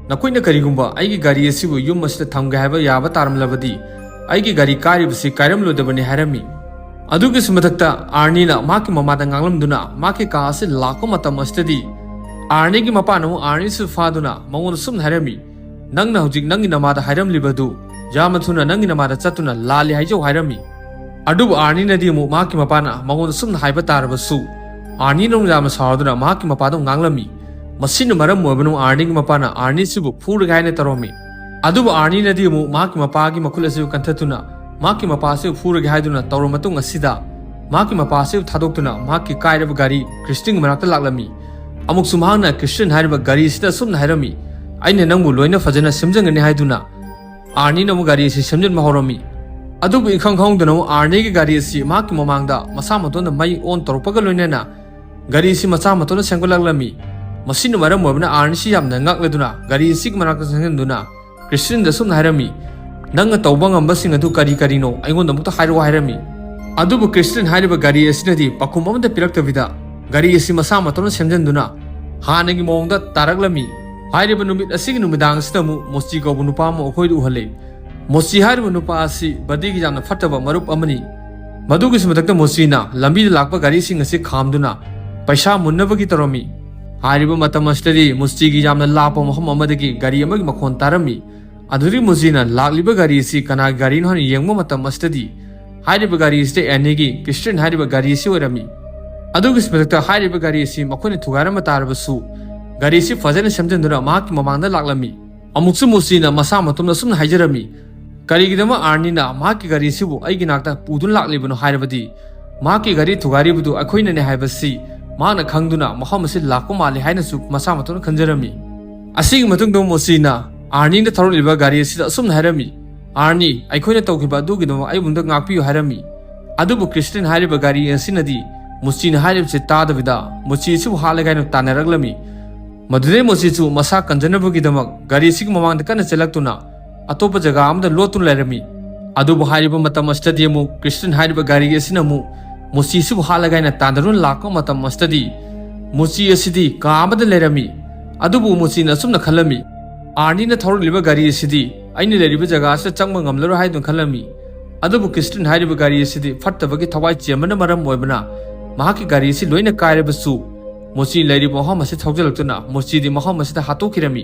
ꯅꯈꯣꯏꯅ ꯀꯔꯤꯒꯨꯝꯕ ꯑꯩꯒꯤ ꯒꯥꯔꯤ ꯑꯁꯤꯕꯨ ꯌꯨꯝ ꯑꯁꯤꯗ ꯊꯝꯒꯦ ꯍꯥꯏꯕ ꯌꯥꯕ ꯇꯥꯔꯝꯂꯕꯗꯤ ꯑꯩꯒꯤ ꯒꯥꯔꯤ ꯀꯥꯏꯔꯤꯕꯁꯤ ꯀꯥꯏꯔꯝꯂꯣꯏꯗꯕꯅꯤ" ꯍꯥꯏꯔꯝꯃꯤ꯫ ꯑꯗꯨꯒꯤꯁꯨ ꯃꯊꯛꯇ ꯑꯥꯔꯅꯤꯅ ꯃꯍꯥꯛꯀꯤ ꯃꯃꯥꯗ ꯉꯥꯡꯂꯝꯗꯨꯅ ꯃꯍꯥꯛꯀꯤ ꯀꯥ ꯑꯁꯤ ꯂꯥꯛꯄ ꯃꯇꯝ ꯑꯁꯤꯗꯗꯤ ꯑꯥꯔꯅꯤꯒꯤ ꯃꯄꯥꯅ ꯑꯃꯨꯛ ꯑꯥꯔꯅꯤꯁꯨ ꯐꯥꯗꯨꯅ ꯃꯉꯣꯟꯗ ꯁꯨꯝꯅ ꯍꯥꯏꯔꯝꯃꯤ, "ꯅꯪꯅ ꯍꯧꯖꯤꯛ ꯅꯪꯒꯤ ꯅꯃꯥꯗ ꯍꯥꯏꯔꯝꯂꯤꯕꯗꯨ ꯌꯥꯝꯅ ꯊꯨꯅ ꯅꯪꯒꯤ ꯅꯃꯥꯗ ꯆꯠꯇꯨꯅ ꯂꯥꯜꯂꯤ ꯍꯥꯏꯖꯧ" ꯍꯥꯏꯔꯝꯃꯤ꯫ ꯑꯗꯨꯕꯨ ꯑꯥꯔꯅꯤꯅꯗꯤ ꯑꯃꯨꯛ ꯃꯍꯥꯛꯀꯤ ꯃꯄꯥꯅ ꯃꯉꯣꯟꯗ ꯁꯨꯝꯅ ꯍꯥꯏꯕ ꯇꯥꯔꯕꯁꯨ ꯑꯥꯔꯅꯤꯅ ꯑꯃꯨꯛ ꯌꯥꯝꯅ ꯁꯥꯎꯗꯨꯅ ꯃꯍꯥꯛꯀꯤ ꯃꯄꯥꯗ ꯑꯃꯨꯛ ꯉꯥꯡꯂꯝꯃꯤ꯫ ꯃꯁꯤꯅ ꯃꯔꯝ ꯑꯣꯏꯕꯅ ꯑꯥꯔꯅꯤꯒꯤ ꯃꯄꯥꯅ ꯑꯥꯔꯅꯤꯁꯤꯕꯨ ꯐꯨꯔꯒꯦ ꯍꯥꯏꯅ ꯇꯧꯔꯝꯃꯤ꯫ ꯑꯗꯨꯕꯨ ꯑꯥꯔꯅꯤꯅꯗꯤ ꯑꯃꯨꯛ ꯃꯍꯥꯛꯀꯤ ꯃꯄꯥꯒꯤ ꯃꯈꯨꯠ ꯑꯁꯤꯕꯨ ꯀꯟꯊꯠꯇꯨꯅ ꯃꯍꯥꯛꯀꯤ ꯃꯄꯥ ꯑꯁꯤꯕꯨ ꯐꯨꯔꯒꯦ ꯍꯥꯏꯗꯨꯅ ꯇꯧꯔꯕ ꯃꯇꯨꯡ ꯑꯁꯤꯗ ꯃꯍꯥꯛꯀꯤ ꯃꯄꯥ ꯑꯁꯤꯕꯨ ꯊꯥꯗꯣꯛꯇꯨꯅ ꯃꯍꯥꯛꯀꯤ ꯀꯥꯏꯔꯕ ꯒꯥꯔꯤ ꯀ꯭ꯔꯤꯁꯇꯤꯟꯒꯤ ꯃꯅꯥꯛꯇ ꯂꯥꯛꯂꯝꯃꯤ꯫ ꯑꯃꯨꯛꯁꯨ ꯃꯍꯥꯛꯅ ꯀ꯭ꯔꯤꯁꯇꯤꯟ ꯍꯥꯏꯔꯤꯕ ꯒꯥꯔꯤ ꯑꯁꯤꯗ ꯑꯁꯨꯝꯅ ꯍꯥꯏꯔꯝꯃꯤ, "ꯑꯩꯅ ꯅꯪꯕꯨ ꯂꯣꯏꯅ ꯐꯖꯅ ꯁꯦꯝꯖꯟꯒꯅꯤ" ꯍꯥꯏꯗꯨꯅ ꯑꯥꯔꯅꯤꯅ ꯑꯃꯨꯛ ꯒꯥꯔꯤ ꯑꯁꯤ ꯁꯦꯝꯖꯤꯟꯕ ꯍꯧꯔꯝꯃꯤ꯫ ꯑꯗꯨꯕꯨ ꯏꯈꯪ ꯈꯪꯍꯧꯗꯅ ꯑꯃꯨꯛ ꯑꯥꯔꯅꯤꯒꯤ ꯒꯥꯔꯤ ꯑꯁꯤ ꯃꯍꯥꯛꯀꯤ ꯃꯃꯥꯡꯗ ꯃꯁꯥ ꯃꯇꯣꯟꯗ ꯃꯩ ꯑꯣꯟ ꯇꯧꯔꯛꯄꯒ ꯂꯣꯏꯅꯅ ꯒꯥꯔꯤ ꯑꯁꯤ ꯃꯁꯥ ꯃꯇꯣꯟꯗ ꯁꯦꯝꯒꯠꯂꯛꯂꯝꯃꯤ꯫ ꯃꯁꯤꯅ ꯃꯔꯝ ꯑꯣꯏꯕꯅ ꯑꯥꯔꯅꯤꯁꯤ ꯌꯥꯝꯅ ꯉꯛꯂꯗꯨꯅ ꯒꯥꯔꯤ ꯑꯁꯤꯒꯤ ꯃꯅꯥꯛꯇ ꯆꯪꯁꯤꯟꯗꯨꯅ ꯀ꯭ꯔꯤꯁꯇꯤꯟꯗ ꯁꯨꯝꯅ ꯍꯥꯏꯔꯝꯃꯤ, "ꯅꯪꯅ ꯇꯧꯕ ꯉꯝꯕꯁꯤꯡ ꯑꯗꯨ ꯀꯔꯤ ꯀꯔꯤꯅꯣ? ꯑꯩꯉꯣꯟꯗ ꯑꯃꯨꯛꯇ ꯍꯥꯏꯔꯛꯑꯣ" ꯍꯥꯏꯔꯝꯃꯤ꯫ ꯑꯗꯨꯕꯨ ꯀ꯭ꯔꯤꯁꯇꯤꯟ ꯍꯥꯏꯔꯤꯕ ꯒꯥꯔꯤ ꯑꯁꯤꯅꯗꯤ ꯄꯥꯎꯈꯨꯝ ꯑꯃꯠꯇ ꯄꯤꯔꯛꯇꯕꯤꯗ ꯒꯥꯔꯤ ꯑꯁꯤ ꯃꯁꯥ ꯃꯇꯣꯟꯗ ꯁꯦꯝꯖꯤꯟꯗꯨꯅ ꯍꯥꯟꯅꯒꯤ ꯃꯑꯣꯡꯗ ꯇꯥꯔꯛꯂꯝꯃꯤ꯫ ꯍꯥꯏꯔꯤꯕ ꯅꯨꯃꯤꯠ ꯑꯁꯤꯒꯤ ꯅꯨꯃꯤꯗꯥꯡ ꯑꯁꯤꯗ ꯑꯃꯨꯛ ꯃꯣꯁꯇꯤ ꯀꯧꯕ ꯅꯨꯄꯥ ꯑꯃ ꯑꯩꯈꯣꯏꯗ ꯎꯍꯜꯂꯤ꯫ ꯃꯣꯁꯇꯤ ꯍꯥꯏꯔꯤꯕ ꯅꯨꯄꯥ ꯑꯁꯤ ꯕꯗꯤꯒꯤ ꯌꯥꯝꯅ ꯐꯠꯇꯕ ꯃꯔꯨꯞ ꯑꯃꯅꯤ꯫ ꯃꯗꯨꯒꯤꯁꯨ ꯃꯊꯛꯇ ꯃꯣꯁꯇꯤꯅ ꯂꯝꯕꯤꯗ ꯂꯥꯛꯄ ꯒꯥꯔꯤꯁꯤꯡ ꯑꯁꯤ ꯈꯥꯝꯗꯨꯅ ꯄꯩꯁꯥ ꯃꯨꯟꯅꯕꯒꯤ ꯇꯧꯔꯝꯃꯤ꯫ ꯍꯥꯏꯔꯤꯕ ꯃꯇꯝ ꯑꯁꯤꯗꯗꯤ ꯃꯣꯁꯇꯤꯒꯤ ꯌꯥꯝꯅ ꯂꯥꯞꯄ ꯃꯐꯝ ꯑꯃꯗꯒꯤ ꯒꯥꯔꯤ ꯑꯃꯒꯤ ꯃꯈꯣꯟ ꯇꯥꯔꯝꯃꯤ꯫ ꯑꯗꯨꯗꯒꯤ ꯃꯣꯁꯇꯤꯅ ꯂꯥꯛꯂꯤꯕ ꯒꯥꯔꯤ ꯑꯁꯤ ꯀꯅꯥꯒꯤ ꯒꯥꯔꯤꯅꯣ ꯍꯥꯏꯅ ꯌꯦꯡꯕ ꯃꯇꯝ ꯑꯁꯤꯗꯗꯤ ꯍꯥꯏꯔꯤꯕ ꯒꯥꯔꯤ ꯑꯁꯤꯗ ꯑꯦꯔꯅꯤꯒꯤ ꯀ꯭ꯔꯤꯁꯇꯤꯟ ꯍꯥꯏꯔꯤꯕ ꯒꯥꯔꯤ ꯑꯁꯤ ꯑꯣꯏꯔꯝꯃꯤ꯫ ꯑꯗꯨꯒꯤ ꯃꯊꯛꯇ ꯍꯥꯏꯔꯤꯕ ꯒꯥꯔꯤ ꯑꯁꯤ ꯃꯈꯣꯏꯅ ꯊꯨꯒꯥꯏꯔꯝꯕ ꯇꯥꯔꯕꯁꯨ, ꯒꯥꯔꯤ ꯑꯁꯤ ꯐꯖꯅ ꯁꯦꯝꯖꯤꯟꯗꯨꯅ ꯃꯍꯥꯛꯀꯤ ꯃꯃꯥꯡꯗ ꯂꯥꯛꯂꯝꯃꯤ꯫ ꯑꯃꯨꯛꯁꯨ ꯃꯨꯆꯤꯅ ꯃꯁꯥ ꯃꯇꯣꯝꯗ ꯑꯁꯨꯝꯅ ꯍꯥꯏꯖꯔꯝꯃꯤ, "ꯀꯔꯤꯒꯤꯗꯃꯛ ꯑꯥꯔꯅꯤꯅ ꯃꯍꯥꯛꯀꯤ ꯒꯥꯔꯤ ꯑꯁꯤꯕꯨ ꯑꯩꯒꯤ ꯅꯥꯛꯇ ꯄꯨꯗꯨꯅ ꯂꯥꯛꯂꯤꯕꯅꯣ ꯍꯥꯏꯔꯕꯗꯤ, ꯃꯍꯥꯛꯀꯤ ꯒꯥꯔꯤ ꯊꯨꯒꯥꯏꯔꯤꯕꯗꯨ ꯑꯩꯈꯣꯏꯅꯅꯦ ꯍꯥꯏꯕꯁꯤ ꯃꯍꯥꯛꯅ ꯈꯪꯗꯨꯅ ꯃꯐꯝ ꯑꯁꯤ ꯂꯥꯛꯄ ꯃꯥꯜꯂꯤ" ꯍꯥꯏꯅꯁꯨ ꯃꯁꯥ ꯃꯇꯣꯝꯗ ꯈꯟꯖꯔꯝꯃꯤ꯫ ꯑꯁꯤꯒꯤ ꯃꯇꯨꯡꯗ ꯃꯨꯆꯤꯅ ꯑꯥꯔꯅꯤꯅ ꯊꯧꯔꯛꯂꯤꯕ ꯒꯥꯔꯤ ꯑꯁꯤꯗ ꯑꯁꯨꯝꯅ ꯍꯥꯏꯔꯝꯃꯤ, "ꯑꯥꯔꯅꯤ, ꯑꯩꯈꯣꯏꯅ ꯇꯧꯈꯤꯕ ꯑꯗꯨꯒꯤꯗꯃꯛ ꯑꯩꯕꯨ ꯑꯝꯇ ꯉꯥꯛꯄꯤꯌꯨ" ꯍꯥꯏꯔꯝꯃꯤ꯫ ꯑꯗꯨꯕꯨ ꯀ꯭ꯔꯤꯁꯇꯤꯟ ꯍꯥꯏꯔꯤꯕ ꯒꯥꯔꯤ ꯑꯁꯤꯅꯗꯤ ꯃꯨꯆꯤꯅ ꯍꯥꯏꯔꯤꯕꯁꯤ ꯇꯥꯗꯕꯤꯗ ꯃꯨꯆꯤ ꯑꯁꯤꯕꯨ ꯍꯥꯠꯂꯒꯦ ꯍꯥꯏꯅ ꯇꯥꯟꯅꯔꯛꯂꯝꯃꯤ꯫ ꯃꯗꯨꯗꯩ ꯃꯨꯆꯤꯁꯨ ꯃꯁꯥ ꯀꯟꯖꯅꯕꯒꯤꯗꯃꯛ ꯒꯥꯔꯤ ꯑꯁꯤꯒꯤ ꯃꯃꯥꯡꯗ ꯀꯟꯅ ꯆꯦꯜꯂꯛꯇꯨꯅ ꯑꯇꯣꯞꯄ ꯖꯒꯥ ꯑꯃꯗ ꯂꯣꯠꯇꯨꯅ ꯂꯩꯔꯝꯃꯤ꯫ ꯑꯗꯨꯕꯨ ꯍꯥꯏꯔꯤꯕ ꯃꯇꯝ ꯑꯁꯤꯗꯗꯤ ꯑꯃꯨꯛ ꯀ꯭ꯔꯤꯁꯇꯤꯟ ꯍꯥꯏꯔꯤꯕ ꯒꯥꯔꯤ ꯑꯁꯤꯅ ꯑꯃꯨꯛ ꯃꯨꯆꯤ ꯑꯁꯤꯕꯨ ꯍꯥꯠꯂꯒꯦ ꯍꯥꯏꯅ ꯇꯥꯟꯅꯗꯨꯅ ꯂꯥꯛꯄ ꯃꯇꯝ ꯑꯁꯤꯗꯗꯤ ꯃꯨꯆꯤ ꯑꯁꯤꯗꯤ ꯀꯥ ꯑꯃꯗ ꯂꯩꯔꯝꯃꯤ꯫ ꯑꯗꯨꯕꯨ ꯃꯨꯆꯤꯅ ꯑꯁꯨꯝꯅ ꯈꯜꯂꯝꯃꯤ, "ꯑꯥꯔꯅꯤꯅ ꯊꯧꯔꯛꯂꯤꯕ ꯒꯥꯔꯤ ꯑꯁꯤꯗꯤ ꯑꯩꯅ ꯂꯩꯔꯤꯕ ꯖꯒꯥ ꯑꯁꯤꯗ ꯆꯪꯕ ꯉꯝꯂꯔꯣꯏ" ꯍꯥꯏꯗꯨꯅ ꯈꯜꯂꯝꯃꯤ꯫ ꯑꯗꯨꯕꯨ ꯀ꯭ꯔꯤꯁꯇꯤꯟ ꯍꯥꯏꯔꯤꯕ ꯒꯥꯔꯤ ꯑꯁꯤꯗꯤ ꯐꯠꯇꯕꯒꯤ ꯊꯋꯥꯏ ꯆꯦꯟꯕꯅ ꯃꯔꯝ ꯑꯣꯏꯕꯅ ꯃꯍꯥꯛꯀꯤ ꯒꯥꯔꯤ ꯑꯁꯤ ꯂꯣꯏꯅ ꯀꯥꯏꯔꯕꯁꯨ ꯃꯨꯆꯤ ꯂꯩꯔꯤꯕ ꯃꯐꯝ ꯑꯁꯤ ꯊꯧꯖꯤꯜꯂꯛꯇꯨꯅ ꯃꯨꯆꯤꯗꯤ ꯃꯐꯝ ꯑꯁꯤꯗ ꯍꯥꯠꯇꯣꯛꯈꯤꯔꯝꯃꯤ꯫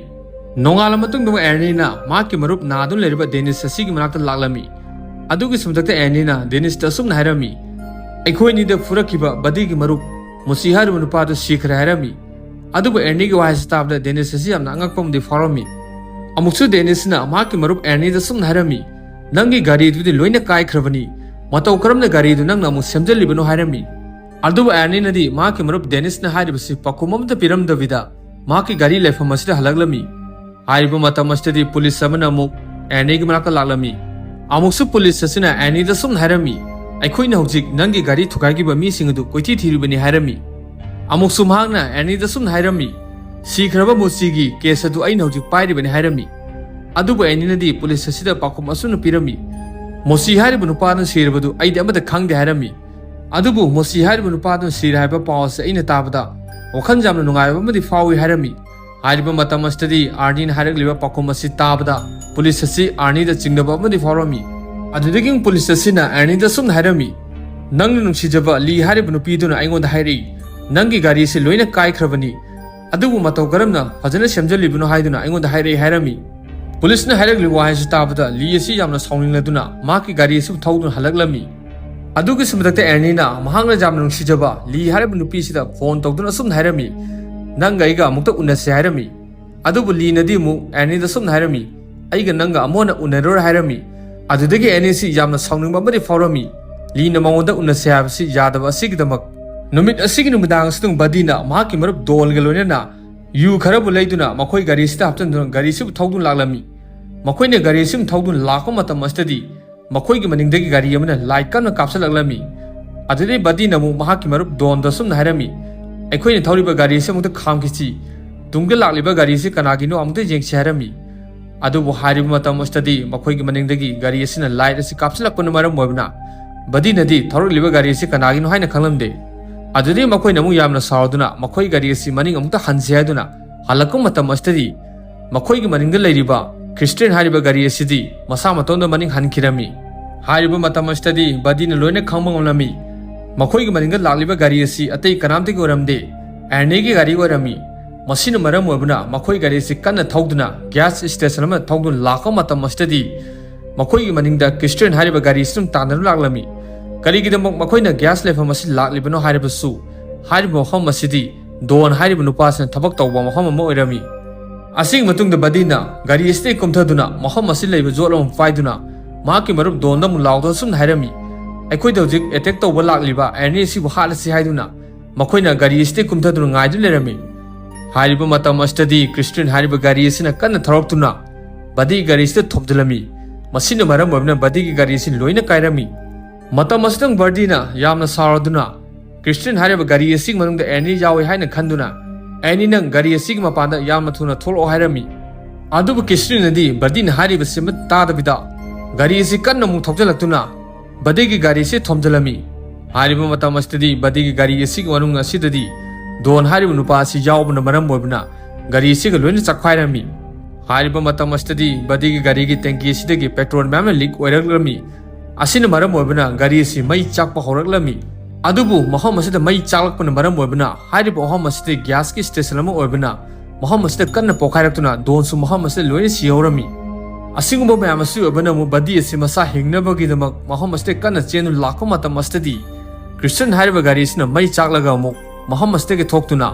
ꯅꯣꯡꯉꯥꯜꯂ ꯃꯇꯨꯡꯗ ꯑꯃꯨꯛ ꯑꯦꯔꯅꯤꯅ ꯃꯍꯥꯛꯀꯤ ꯃꯔꯨꯞ ꯅꯥꯗꯨꯅ ꯂꯩꯔꯤꯕ ꯗꯦꯅꯤꯁ ꯑꯁꯤꯒꯤ ꯃꯅꯥꯛꯇ ꯂꯥꯛꯂꯝꯃꯤ꯫ ꯑꯗꯨꯒꯤ ꯃꯊꯛꯇ ꯑꯦꯔꯅꯤꯅ ꯗꯦꯅꯤꯁꯇ ꯑꯁꯨꯝꯅ ꯍꯥꯏꯔꯝꯃꯤ, "ꯑꯩꯈꯣꯏ ꯑꯅꯤꯗ ꯐꯨꯔꯛꯈꯤꯕ ꯕꯗꯤꯒꯤ ꯃꯔꯨꯞ ꯃꯨꯆꯤ ꯍꯥꯏꯔꯤꯕ ꯅꯨꯄꯥꯗꯨ ꯁꯤꯈ꯭ꯔꯦ" ꯍꯥꯏꯔꯝꯃꯤ꯫ ꯑꯗꯨꯕꯨ ꯑꯦꯔꯅꯤꯒꯤ ꯋꯥꯍꯩꯁꯤ ꯇꯥꯕꯗ ꯗꯦꯅꯤꯁ ꯑꯁꯤ ꯌꯥꯝꯅ ꯑꯉꯛꯄ ꯑꯃꯗꯤ ꯐꯥꯎꯔꯝꯃꯤ꯫ ꯑꯃꯨꯛꯁꯨ ꯗꯦꯅꯤꯁꯅ ꯃꯍꯥꯛꯀꯤ ꯃꯔꯨꯞ ꯑꯦꯔꯅꯤꯗ ꯑꯁꯨꯝꯅ ꯍꯥꯏꯔꯝꯃꯤ, "ꯅꯪꯒꯤ ꯒꯥꯔꯤꯗꯨꯗꯤ ꯂꯣꯏꯅ ꯀꯥꯏꯈ꯭ꯔꯕꯅꯤ, ꯃꯇꯧ ꯀꯔꯝꯅ ꯒꯥꯔꯤꯗꯨ ꯅꯪꯅ ꯑꯃꯨꯛ ꯁꯦꯝꯖꯤꯜꯂꯤꯕꯅꯣ?" ꯍꯥꯏꯔꯝꯃꯤ꯫ ꯑꯗꯨꯕꯨ ꯑꯦꯔꯅꯤꯅꯗꯤ ꯃꯍꯥꯛꯀꯤ ꯃꯔꯨꯞ ꯗꯦꯅꯤꯁꯅ ꯍꯥꯏꯔꯤꯕꯁꯤ ꯄꯥꯎꯈꯨꯝ ꯑꯃꯠꯇ ꯄꯤꯔꯝꯗꯕꯤꯗ ꯃꯍꯥꯛꯀꯤ ꯒꯥꯔꯤ ꯂꯩꯐꯝ ꯑꯁꯤꯗ ꯍꯜꯂꯛꯂꯝꯃꯤ꯫ ꯍꯥꯏꯔꯤꯕ ꯃꯇꯝ ꯑꯁꯤꯗꯗꯤ ꯄꯨꯂꯤꯁ ꯑꯃꯅ ꯑꯃꯨꯛ ꯑꯦꯔꯅꯤꯒꯤ ꯃꯅꯥꯛꯇ ꯂꯥꯛꯂꯝꯃꯤ꯫ ꯑꯃꯨꯛꯁꯨ ꯄꯨꯂꯤꯁ ꯑꯁꯤꯅ ꯑꯦꯔꯅꯤꯗ ꯑꯁꯨꯝꯅ ꯍꯥꯏꯔꯝꯃꯤ, "ꯑꯩꯈꯣꯏꯅ ꯍꯧꯖꯤꯛ ꯅꯪꯒꯤ ꯒꯥꯔꯤ ꯊꯨꯒꯥꯏꯈꯤꯕ ꯃꯤꯁꯤꯡ ꯑꯗꯨ ꯀꯣꯏꯊꯤ ꯊꯤꯔꯤꯕꯅꯤ" ꯍꯥꯏꯔꯝꯃꯤ꯫ ꯑꯃꯨꯛꯁꯨ ꯃꯍꯥꯛꯅ ꯑꯦꯔꯅꯤꯗ ꯑꯁꯨꯝꯅ ꯍꯥꯏꯔꯝꯃꯤ, "ꯁꯤꯈ꯭ꯔꯕ ꯃꯨꯆꯤꯒꯤ ꯀꯦꯁ ꯑꯗꯨ ꯑꯩꯅ ꯍꯧꯖꯤꯛ ꯄꯥꯏꯔꯤꯕꯅꯤ" ꯍꯥꯏꯔꯝꯃꯤ꯫ ꯑꯗꯨꯕꯨ ꯑꯦꯔꯅꯤꯅꯗꯤ ꯄꯨꯂꯤꯁ ꯑꯁꯤꯗ ꯄꯥꯎꯈꯨꯝ ꯑꯁꯨꯝꯅ ꯄꯤꯔꯝꯃꯤ, "ꯃꯨꯆꯤ ꯍꯥꯏꯔꯤꯕ ꯅꯨꯄꯥꯗꯨꯅ ꯁꯤꯔꯕꯗꯨ ꯑꯩꯗꯤ ꯑꯃꯠꯇ ꯈꯪꯗꯦ" ꯍꯥꯏꯔꯝꯃꯤ꯫ ꯑꯗꯨꯕꯨ ꯃꯨꯆꯤ ꯍꯥꯏꯔꯤꯕ ꯅꯨꯄꯥꯗꯨꯅ ꯁꯤꯔꯦ ꯍꯥꯏꯕ ꯄꯥꯎ ꯑꯁꯤ ꯑꯩꯅ ꯇꯥꯕꯗ ꯋꯥꯈꯜ ꯌꯥꯝꯅ ꯅꯨꯡꯉꯥꯏꯕ ꯑꯃꯗꯤ ꯐꯥꯎꯏ ꯍꯥꯏꯔꯝꯃꯤ꯫ ꯍꯥꯏꯔꯤꯕ ꯃꯇꯝ ꯑꯁꯤꯗꯗꯤ ꯑꯥꯔꯅꯤꯅ ꯍꯥꯏꯔꯛꯂꯤꯕ ꯄꯥꯎꯈꯨꯝ ꯑꯁꯤ ꯇꯥꯕꯗ ꯄꯨꯂꯤꯁ ꯑꯁꯤ ꯑꯥꯔꯅꯤꯗ ꯆꯤꯡꯅꯕ ꯑꯃꯗꯤ ꯐꯥꯎꯔꯝꯃꯤ꯫ ꯑꯗꯨꯗꯒꯤ ꯄꯨꯂꯤꯁ ꯑꯁꯤꯅ ꯑꯥꯔꯅꯤꯗ ꯑꯁꯨꯝꯅ ꯍꯥꯏꯔꯝꯃꯤ, "ꯅꯪꯅ ꯅꯨꯡꯁꯤꯖꯕ ꯂꯤ ꯍꯥꯏꯔꯤꯕ ꯅꯨꯄꯤꯗꯨꯅ ꯑꯩꯉꯣꯟꯗ ꯍꯥꯏꯔꯛꯏ, ꯅꯪꯒꯤ ꯒꯥꯔꯤ ꯑꯁꯤ ꯂꯣꯏꯅ ꯀꯥꯏꯈ꯭ꯔꯕꯅꯤ, ꯑꯗꯨꯕꯨ ꯃꯇꯧ ꯀꯔꯝꯅ ꯐꯖꯅ ꯁꯦꯝꯖꯤꯜꯂꯤꯕꯅꯣ ꯍꯥꯏꯗꯨꯅ ꯑꯩꯉꯣꯟꯗ ꯍꯥꯏꯔꯛꯏ" ꯍꯥꯏꯔꯝꯃꯤ꯫ ꯄꯨꯂꯤꯁꯅ ꯍꯥꯏꯔꯛꯂꯤꯕ ꯋꯥꯍꯩꯁꯤ ꯇꯥꯕꯗ ꯂꯤ ꯑꯁꯤ ꯌꯥꯝꯅ ꯁꯥꯎꯅꯤꯡꯂꯗꯨꯅ ꯃꯍꯥꯛꯀꯤ ꯒꯥꯔꯤ ꯑꯁꯤ ꯊꯧꯗꯨꯅ ꯍꯜꯂꯛꯂꯝꯃꯤ꯫ ꯑꯗꯨꯒꯤꯁꯨ ꯃꯊꯛꯇ ꯑꯦꯔꯅꯤꯅ ꯃꯍꯥꯛꯅ ꯌꯥꯝꯅ ꯅꯨꯡꯁꯤꯖꯕ ꯂꯤ ꯍꯥꯏꯔꯤꯕ ꯅꯨꯄꯤꯁꯤꯗ ꯐꯣꯟ ꯇꯧꯗꯨꯅ ꯑꯁꯨꯝꯅ ꯍꯥꯏꯔꯝꯃꯤ, "ꯅꯪꯒ ꯑꯩꯒ ꯑꯃꯨꯛꯇ ꯎꯅꯁꯦ" ꯍꯥꯏꯔꯝꯃꯤ꯫ ꯑꯗꯨꯕꯨ ꯂꯤꯅꯗꯤ ꯑꯃꯨꯛ ꯑꯦꯔꯅꯤꯗ ꯑꯁꯨꯝꯅ ꯍꯥꯏꯔꯝꯃꯤ, "ꯑꯩꯒ ꯅꯪꯒ ꯑꯃꯨꯛ ꯍꯟꯅ ꯎꯅꯔꯣꯏ" ꯍꯥꯏꯔꯝꯃꯤ꯫ ꯑꯗꯨꯗꯒꯤ ꯑꯦꯔꯅꯤꯁꯤ ꯌꯥꯝꯅ ꯁꯥꯎꯅꯤꯡꯕ ꯑꯃꯗꯤ ꯐꯥꯎꯔꯝꯃꯤ, ꯂꯤꯅ ꯃꯉꯣꯟꯗ ꯎꯅꯁꯦ ꯍꯥꯏꯕꯁꯤ ꯌꯥꯗꯕ ꯑꯁꯤꯒꯤꯗꯃꯛ꯫ ꯅꯨꯃꯤꯠ ꯑꯁꯤꯒꯤ ꯅꯨꯃꯤꯗꯥꯡ ꯑꯁꯤꯗ ꯕꯗꯤꯅ ꯃꯍꯥꯛꯀꯤ ꯃꯔꯨꯞ ꯗꯣꯟꯒ ꯂꯣꯏꯅꯅ ꯌꯨ ꯈꯔꯕꯨ ꯂꯩꯗꯨꯅ ꯃꯈꯣꯏ ꯒꯥꯔꯤꯁꯤꯗ ꯍꯥꯞꯆꯤꯟꯗꯨꯅ ꯒꯥꯔꯤꯁꯤꯕꯨ ꯊꯧꯗꯨꯅ ꯂꯥꯛꯂꯝꯃꯤ꯫ ꯃꯈꯣꯏꯅ ꯒꯥꯔꯤ ꯑꯁꯤꯕꯨ ꯊꯧꯗꯨꯅ ꯂꯥꯛꯄ ꯃꯇꯝ ꯑꯁꯤꯗꯗꯤ ꯃꯈꯣꯏꯒꯤ ꯃꯅꯤꯡꯗꯒꯤ ꯒꯥꯔꯤ ꯑꯃꯅ ꯂꯥꯏꯠ ꯀꯟꯅ ꯀꯥꯞꯁꯤꯜꯂꯛꯂꯝꯃꯤ꯫ ꯑꯗꯨꯗꯩ ꯕꯗꯤꯅ ꯑꯃꯨꯛ ꯃꯍꯥꯛꯀꯤ ꯃꯔꯨꯞ ꯗꯣꯟꯗ ꯑꯁꯨꯝꯅ ꯍꯥꯏꯔꯝꯃꯤ, "ꯑꯩꯈꯣꯏꯅ ꯊꯧꯔꯤꯕ ꯒꯥꯔꯤ ꯑꯁꯤ ꯑꯃꯨꯛꯇ ꯈꯥꯝꯈꯤꯁꯤ, ꯇꯨꯡꯗ ꯂꯥꯛꯂꯤꯕ ꯒꯥꯔꯤ ꯑꯁꯤ ꯀꯅꯥꯒꯤꯅꯣ ꯑꯃꯨꯛꯇ ꯌꯦꯡꯁꯤ" ꯍꯥꯏꯔꯝꯃꯤ꯫ ꯑꯗꯨꯕꯨ ꯍꯥꯏꯔꯤꯕ ꯃꯇꯝ ꯑꯁꯤꯗꯗꯤ ꯃꯈꯣꯏꯒꯤ ꯃꯅꯤꯡꯗꯒꯤ ꯒꯥꯔꯤ ꯑꯁꯤꯅ ꯂꯥꯏꯠ ꯑꯁꯤ ꯀꯥꯞꯁꯤꯜꯂꯛꯄꯅ ꯃꯔꯝ ꯑꯣꯏꯕꯅ ꯕꯗꯤꯅꯗꯤ ꯊꯧꯔꯛꯂꯤꯕ ꯒꯥꯔꯤ ꯑꯁꯤ ꯀꯅꯥꯒꯤꯅꯣ ꯍꯥꯏꯅ ꯈꯪꯂꯝꯗꯦ꯫ ꯑꯗꯨꯗꯩ ꯃꯈꯣꯏꯅ ꯑꯃꯨꯛ ꯌꯥꯝꯅ ꯁꯥꯎꯗꯨꯅ ꯃꯈꯣꯏ ꯒꯥꯔꯤ ꯑꯁꯤ ꯃꯅꯤꯡ ꯑꯃꯨꯛꯇ ꯍꯟꯁꯤ ꯍꯥꯏꯗꯨꯅ ꯍꯜꯂꯛꯄ ꯃꯇꯝ ꯑꯁꯤꯗꯗꯤ ꯃꯈꯣꯏꯒꯤ ꯃꯅꯤꯡꯗ ꯂꯩꯔꯤꯕ ꯀ꯭ꯔꯤꯁꯇꯤꯌꯟ ꯍꯥꯏꯔꯤꯕ ꯒꯥꯔꯤ ꯑꯁꯤꯗꯤ ꯃꯁꯥ ꯃꯇꯣꯝꯗ ꯃꯅꯤꯡ ꯍꯟꯈꯤꯔꯝꯃꯤ꯫ ꯍꯥꯏꯔꯤꯕ ꯃꯇꯝ ꯑꯁꯤꯗꯗꯤ ꯕꯗꯤꯅ ꯂꯣꯏꯅ ꯈꯪꯕ ꯉꯝꯂꯝꯃꯤ꯫ ꯃꯈꯣꯏꯒꯤ ꯃꯅꯤꯡꯗ ꯂꯥꯛꯂꯤꯕ ꯒꯥꯔꯤ ꯑꯁꯤ ꯑꯇꯩ ꯀꯅꯥꯝꯇꯒꯤ ꯑꯣꯏꯔꯝꯗꯦ, ꯑꯦꯔꯅꯤꯒꯤ ꯒꯥꯔꯤ ꯑꯣꯏꯔꯝꯃꯤ꯫ ꯃꯁꯤꯅ ꯃꯔꯝ ꯑꯣꯏꯕꯅ ꯃꯈꯣꯏ ꯒꯥꯔꯤ ꯑꯁꯤ ꯀꯟꯅ ꯊꯧꯗꯨꯅ ꯒ꯭ꯌꯥꯁ ꯁ꯭ꯇꯦꯁꯟ ꯑꯃ ꯊꯧꯗꯨꯅ ꯂꯥꯛꯄ ꯃꯇꯝ ꯑꯁꯤꯗꯗꯤ ꯃꯈꯣꯏꯒꯤ ꯃꯅꯤꯡꯗ ꯀ꯭ꯔꯤꯁꯇꯤꯌꯟ ꯍꯥꯏꯔꯤꯕ ꯒꯥꯔꯤ ꯑꯁꯤ ꯑꯗꯨꯝ ꯇꯥꯟꯅꯗꯨꯅ ꯂꯥꯛꯂꯝꯃꯤ꯫ ꯀꯔꯤꯒꯤꯗꯃꯛ ꯃꯈꯣꯏꯅ ꯒ꯭ꯌꯥꯁ ꯂꯩꯐꯝ ꯑꯁꯤ ꯂꯥꯛꯂꯤꯕꯅꯣ ꯍꯥꯏꯔꯕꯁꯨ ꯍꯥꯏꯔꯤꯕ ꯃꯐꯝ ꯑꯁꯤꯗꯤ ꯗꯣꯟ ꯍꯥꯏꯔꯤꯕ ꯅꯨꯄꯥꯁꯤꯅ ꯊꯕꯛ ꯇꯧꯕ ꯃꯐꯝ ꯑꯃ ꯑꯣꯏꯔꯝꯃꯤ꯫ ꯑꯁꯤꯒꯤ ꯃꯇꯨꯡꯗ ꯕꯗꯤꯅ ꯒꯥꯔꯤ ꯑꯁꯤꯗꯒꯤ ꯀꯨꯝꯊꯗꯨꯅ ꯃꯐꯝ ꯑꯁꯤ ꯂꯩꯕ ꯌꯣꯠ ꯑꯃ ꯄꯥꯏꯗꯨꯅ ꯃꯍꯥꯛꯀꯤ ꯃꯔꯨꯞ ꯗꯣꯟꯗ ꯑꯃꯨꯛ ꯂꯥꯎꯗꯨꯅ ꯑꯁꯨꯝꯅ ꯍꯥꯏꯔꯝꯃꯤ, "ꯑꯩꯈꯣꯏꯗ ꯍꯧꯖꯤꯛ ꯑꯦꯇꯦꯛ ꯇꯧꯕ ꯂꯥꯛꯂꯤꯕ ꯑꯦꯔꯅꯤ ꯑꯁꯤꯕꯨ ꯍꯥꯠꯂꯁꯤ" ꯍꯥꯏꯗꯨꯅ ꯃꯈꯣꯏꯅ ꯒꯥꯔꯤ ꯑꯁꯤꯗꯒꯤ ꯀꯨꯝꯊꯗꯨꯅ ꯉꯥꯏꯗꯨꯅ ꯂꯩꯔꯝꯃꯤ꯫ ꯍꯥꯏꯔꯤꯕ ꯃꯇꯝ ꯑꯁꯤꯗꯗꯤ ꯀ꯭ꯔꯤꯁꯇꯤꯌꯟ ꯍꯥꯏꯔꯤꯕ ꯒꯥꯔꯤ ꯑꯁꯤꯅ ꯀꯟꯅ ꯊꯧꯔꯛꯇꯨꯅ ꯕꯗꯤꯒꯤ ꯒꯥꯔꯤ ꯑꯁꯤꯗ ꯊꯣꯝꯖꯤꯜꯂꯝꯃꯤ꯫ ꯃꯁꯤꯅ ꯃꯔꯝ ꯑꯣꯏꯗꯨꯅ ꯕꯗꯤꯒꯤ ꯒꯥꯔꯤ ꯑꯁꯤ ꯂꯣꯏꯅ ꯀꯥꯏꯔꯝꯃꯤ꯫ ꯃꯇꯝ ꯑꯁꯤꯗ ꯕꯗꯤꯅ ꯌꯥꯝꯅ ꯁꯥꯎꯔꯗꯨꯅ ꯀ꯭ꯔꯤꯁꯇꯤꯌꯟ ꯍꯥꯏꯔꯤꯕ ꯒꯥꯔꯤ ꯑꯁꯤꯒꯤ ꯃꯅꯨꯡꯗ ꯑꯦꯔꯅꯤ ꯌꯥꯎꯏ ꯍꯥꯏꯅ ꯈꯟꯗꯨꯅ, "ꯑꯦꯔꯅꯤ, ꯅꯪ ꯒꯥꯔꯤ ꯑꯁꯤꯒꯤ ꯃꯄꯥꯟꯗ ꯌꯥꯝꯅ ꯊꯨꯅ ꯊꯣꯛꯂꯛꯑꯣ" ꯍꯥꯏꯔꯝꯃꯤ꯫ ꯑꯗꯨꯕꯨ ꯀ꯭ꯔꯤꯁꯇꯤꯌꯟꯅꯗꯤ ꯕꯗꯤꯅ ꯍꯥꯏꯔꯤꯕꯁꯤ ꯑꯃꯠꯇ ꯇꯥꯗꯕꯤꯗ ꯒꯥꯔꯤ ꯑꯁꯤ ꯀꯟꯅ ꯑꯃꯨꯛ ꯊꯧꯖꯤꯜꯂꯛꯇꯨꯅ ꯕꯗꯤꯒꯤ ꯒꯥꯔꯤ ꯑꯁꯤ ꯊꯣꯝꯖꯤꯜꯂꯝꯃꯤ꯫ ꯍꯥꯏꯔꯤꯕ ꯃꯇꯝ ꯑꯁꯤꯗꯗꯤ ꯕꯗꯤꯒꯤ ꯒꯥꯔꯤ ꯑꯁꯤꯒꯤ ꯃꯅꯨꯡ ꯑꯁꯤꯗꯗꯤ ꯗꯣꯟ ꯍꯥꯏꯔꯤꯕ ꯅꯨꯄꯥ ꯑꯁꯤ ꯌꯥꯎꯕꯅ ꯃꯔꯝ ꯑꯣꯏꯕꯅ ꯒꯥꯔꯤ ꯑꯁꯤꯒ ꯂꯣꯏꯅ ꯆꯥꯛꯈꯥꯏꯔꯝꯃꯤ꯫ ꯍꯥꯏꯔꯤꯕ ꯃꯇꯝ ꯑꯁꯤꯗꯗꯤ ꯕꯗꯤꯒꯤ ꯒꯥꯔꯤꯒꯤ ꯇꯦꯡꯀꯤ ꯑꯁꯤꯗꯒꯤ ꯄꯦꯇ꯭ꯔꯣꯜ ꯃꯌꯥꯝꯅ ꯂꯤꯛ ꯑꯣꯏꯔꯛꯂꯝꯃꯤ꯫ ꯑꯁꯤꯅ ꯃꯔꯝ ꯑꯣꯏꯕꯅ ꯒꯥꯔꯤ ꯑꯁꯤ ꯃꯩ ꯆꯥꯛꯄ ꯍꯧꯔꯛꯂꯝꯃꯤ꯫ ꯑꯗꯨꯕꯨ ꯃꯐꯝ ꯑꯁꯤꯗ ꯃꯩ ꯆꯥꯛꯂꯛꯄꯅ ꯃꯔꯝ ꯑꯣꯏꯕꯅ ꯍꯥꯏꯔꯤꯕ ꯃꯐꯝ ꯑꯁꯤꯗ ꯒ꯭ꯌꯥꯁꯀꯤ ꯁ꯭ꯇꯦꯁꯟ ꯑꯃ ꯑꯣꯏꯕꯅ ꯃꯐꯝ ꯑꯁꯤꯗ ꯀꯟꯅ ꯄꯣꯈꯥꯏꯔꯛꯇꯨꯅ ꯗꯣꯟꯁꯨ ꯃꯐꯝ ꯑꯁꯤꯗ ꯂꯣꯏꯅ ꯁꯤꯍꯧꯔꯝꯃꯤ꯫ ꯑꯁꯤꯒꯨꯝꯕ ꯃꯌꯥꯝ ꯑꯁꯤ ꯑꯣꯏꯕꯅ ꯑꯃꯨꯛ ꯕꯗꯤ ꯑꯁꯤ ꯃꯁꯥ ꯍꯤꯡꯅꯕꯒꯤꯗꯃꯛ ꯃꯐꯝ ꯑꯁꯤꯗ ꯀꯟꯅ ꯆꯦꯟꯗꯨꯅ ꯂꯥꯛꯄ ꯃꯇꯝ ꯑꯁꯤꯗꯗꯤ, ꯀ꯭ꯔꯤꯁꯇꯤꯌꯟ ꯍꯥꯏꯔꯤꯕ ꯒꯥꯔꯤ ꯑꯁꯤꯅ ꯃꯩ ꯆꯥꯛꯂꯒ ꯑꯃꯨꯛ ꯃꯐꯝ ꯑꯁꯤꯗꯒꯤ ꯊꯣꯛꯇꯨꯅ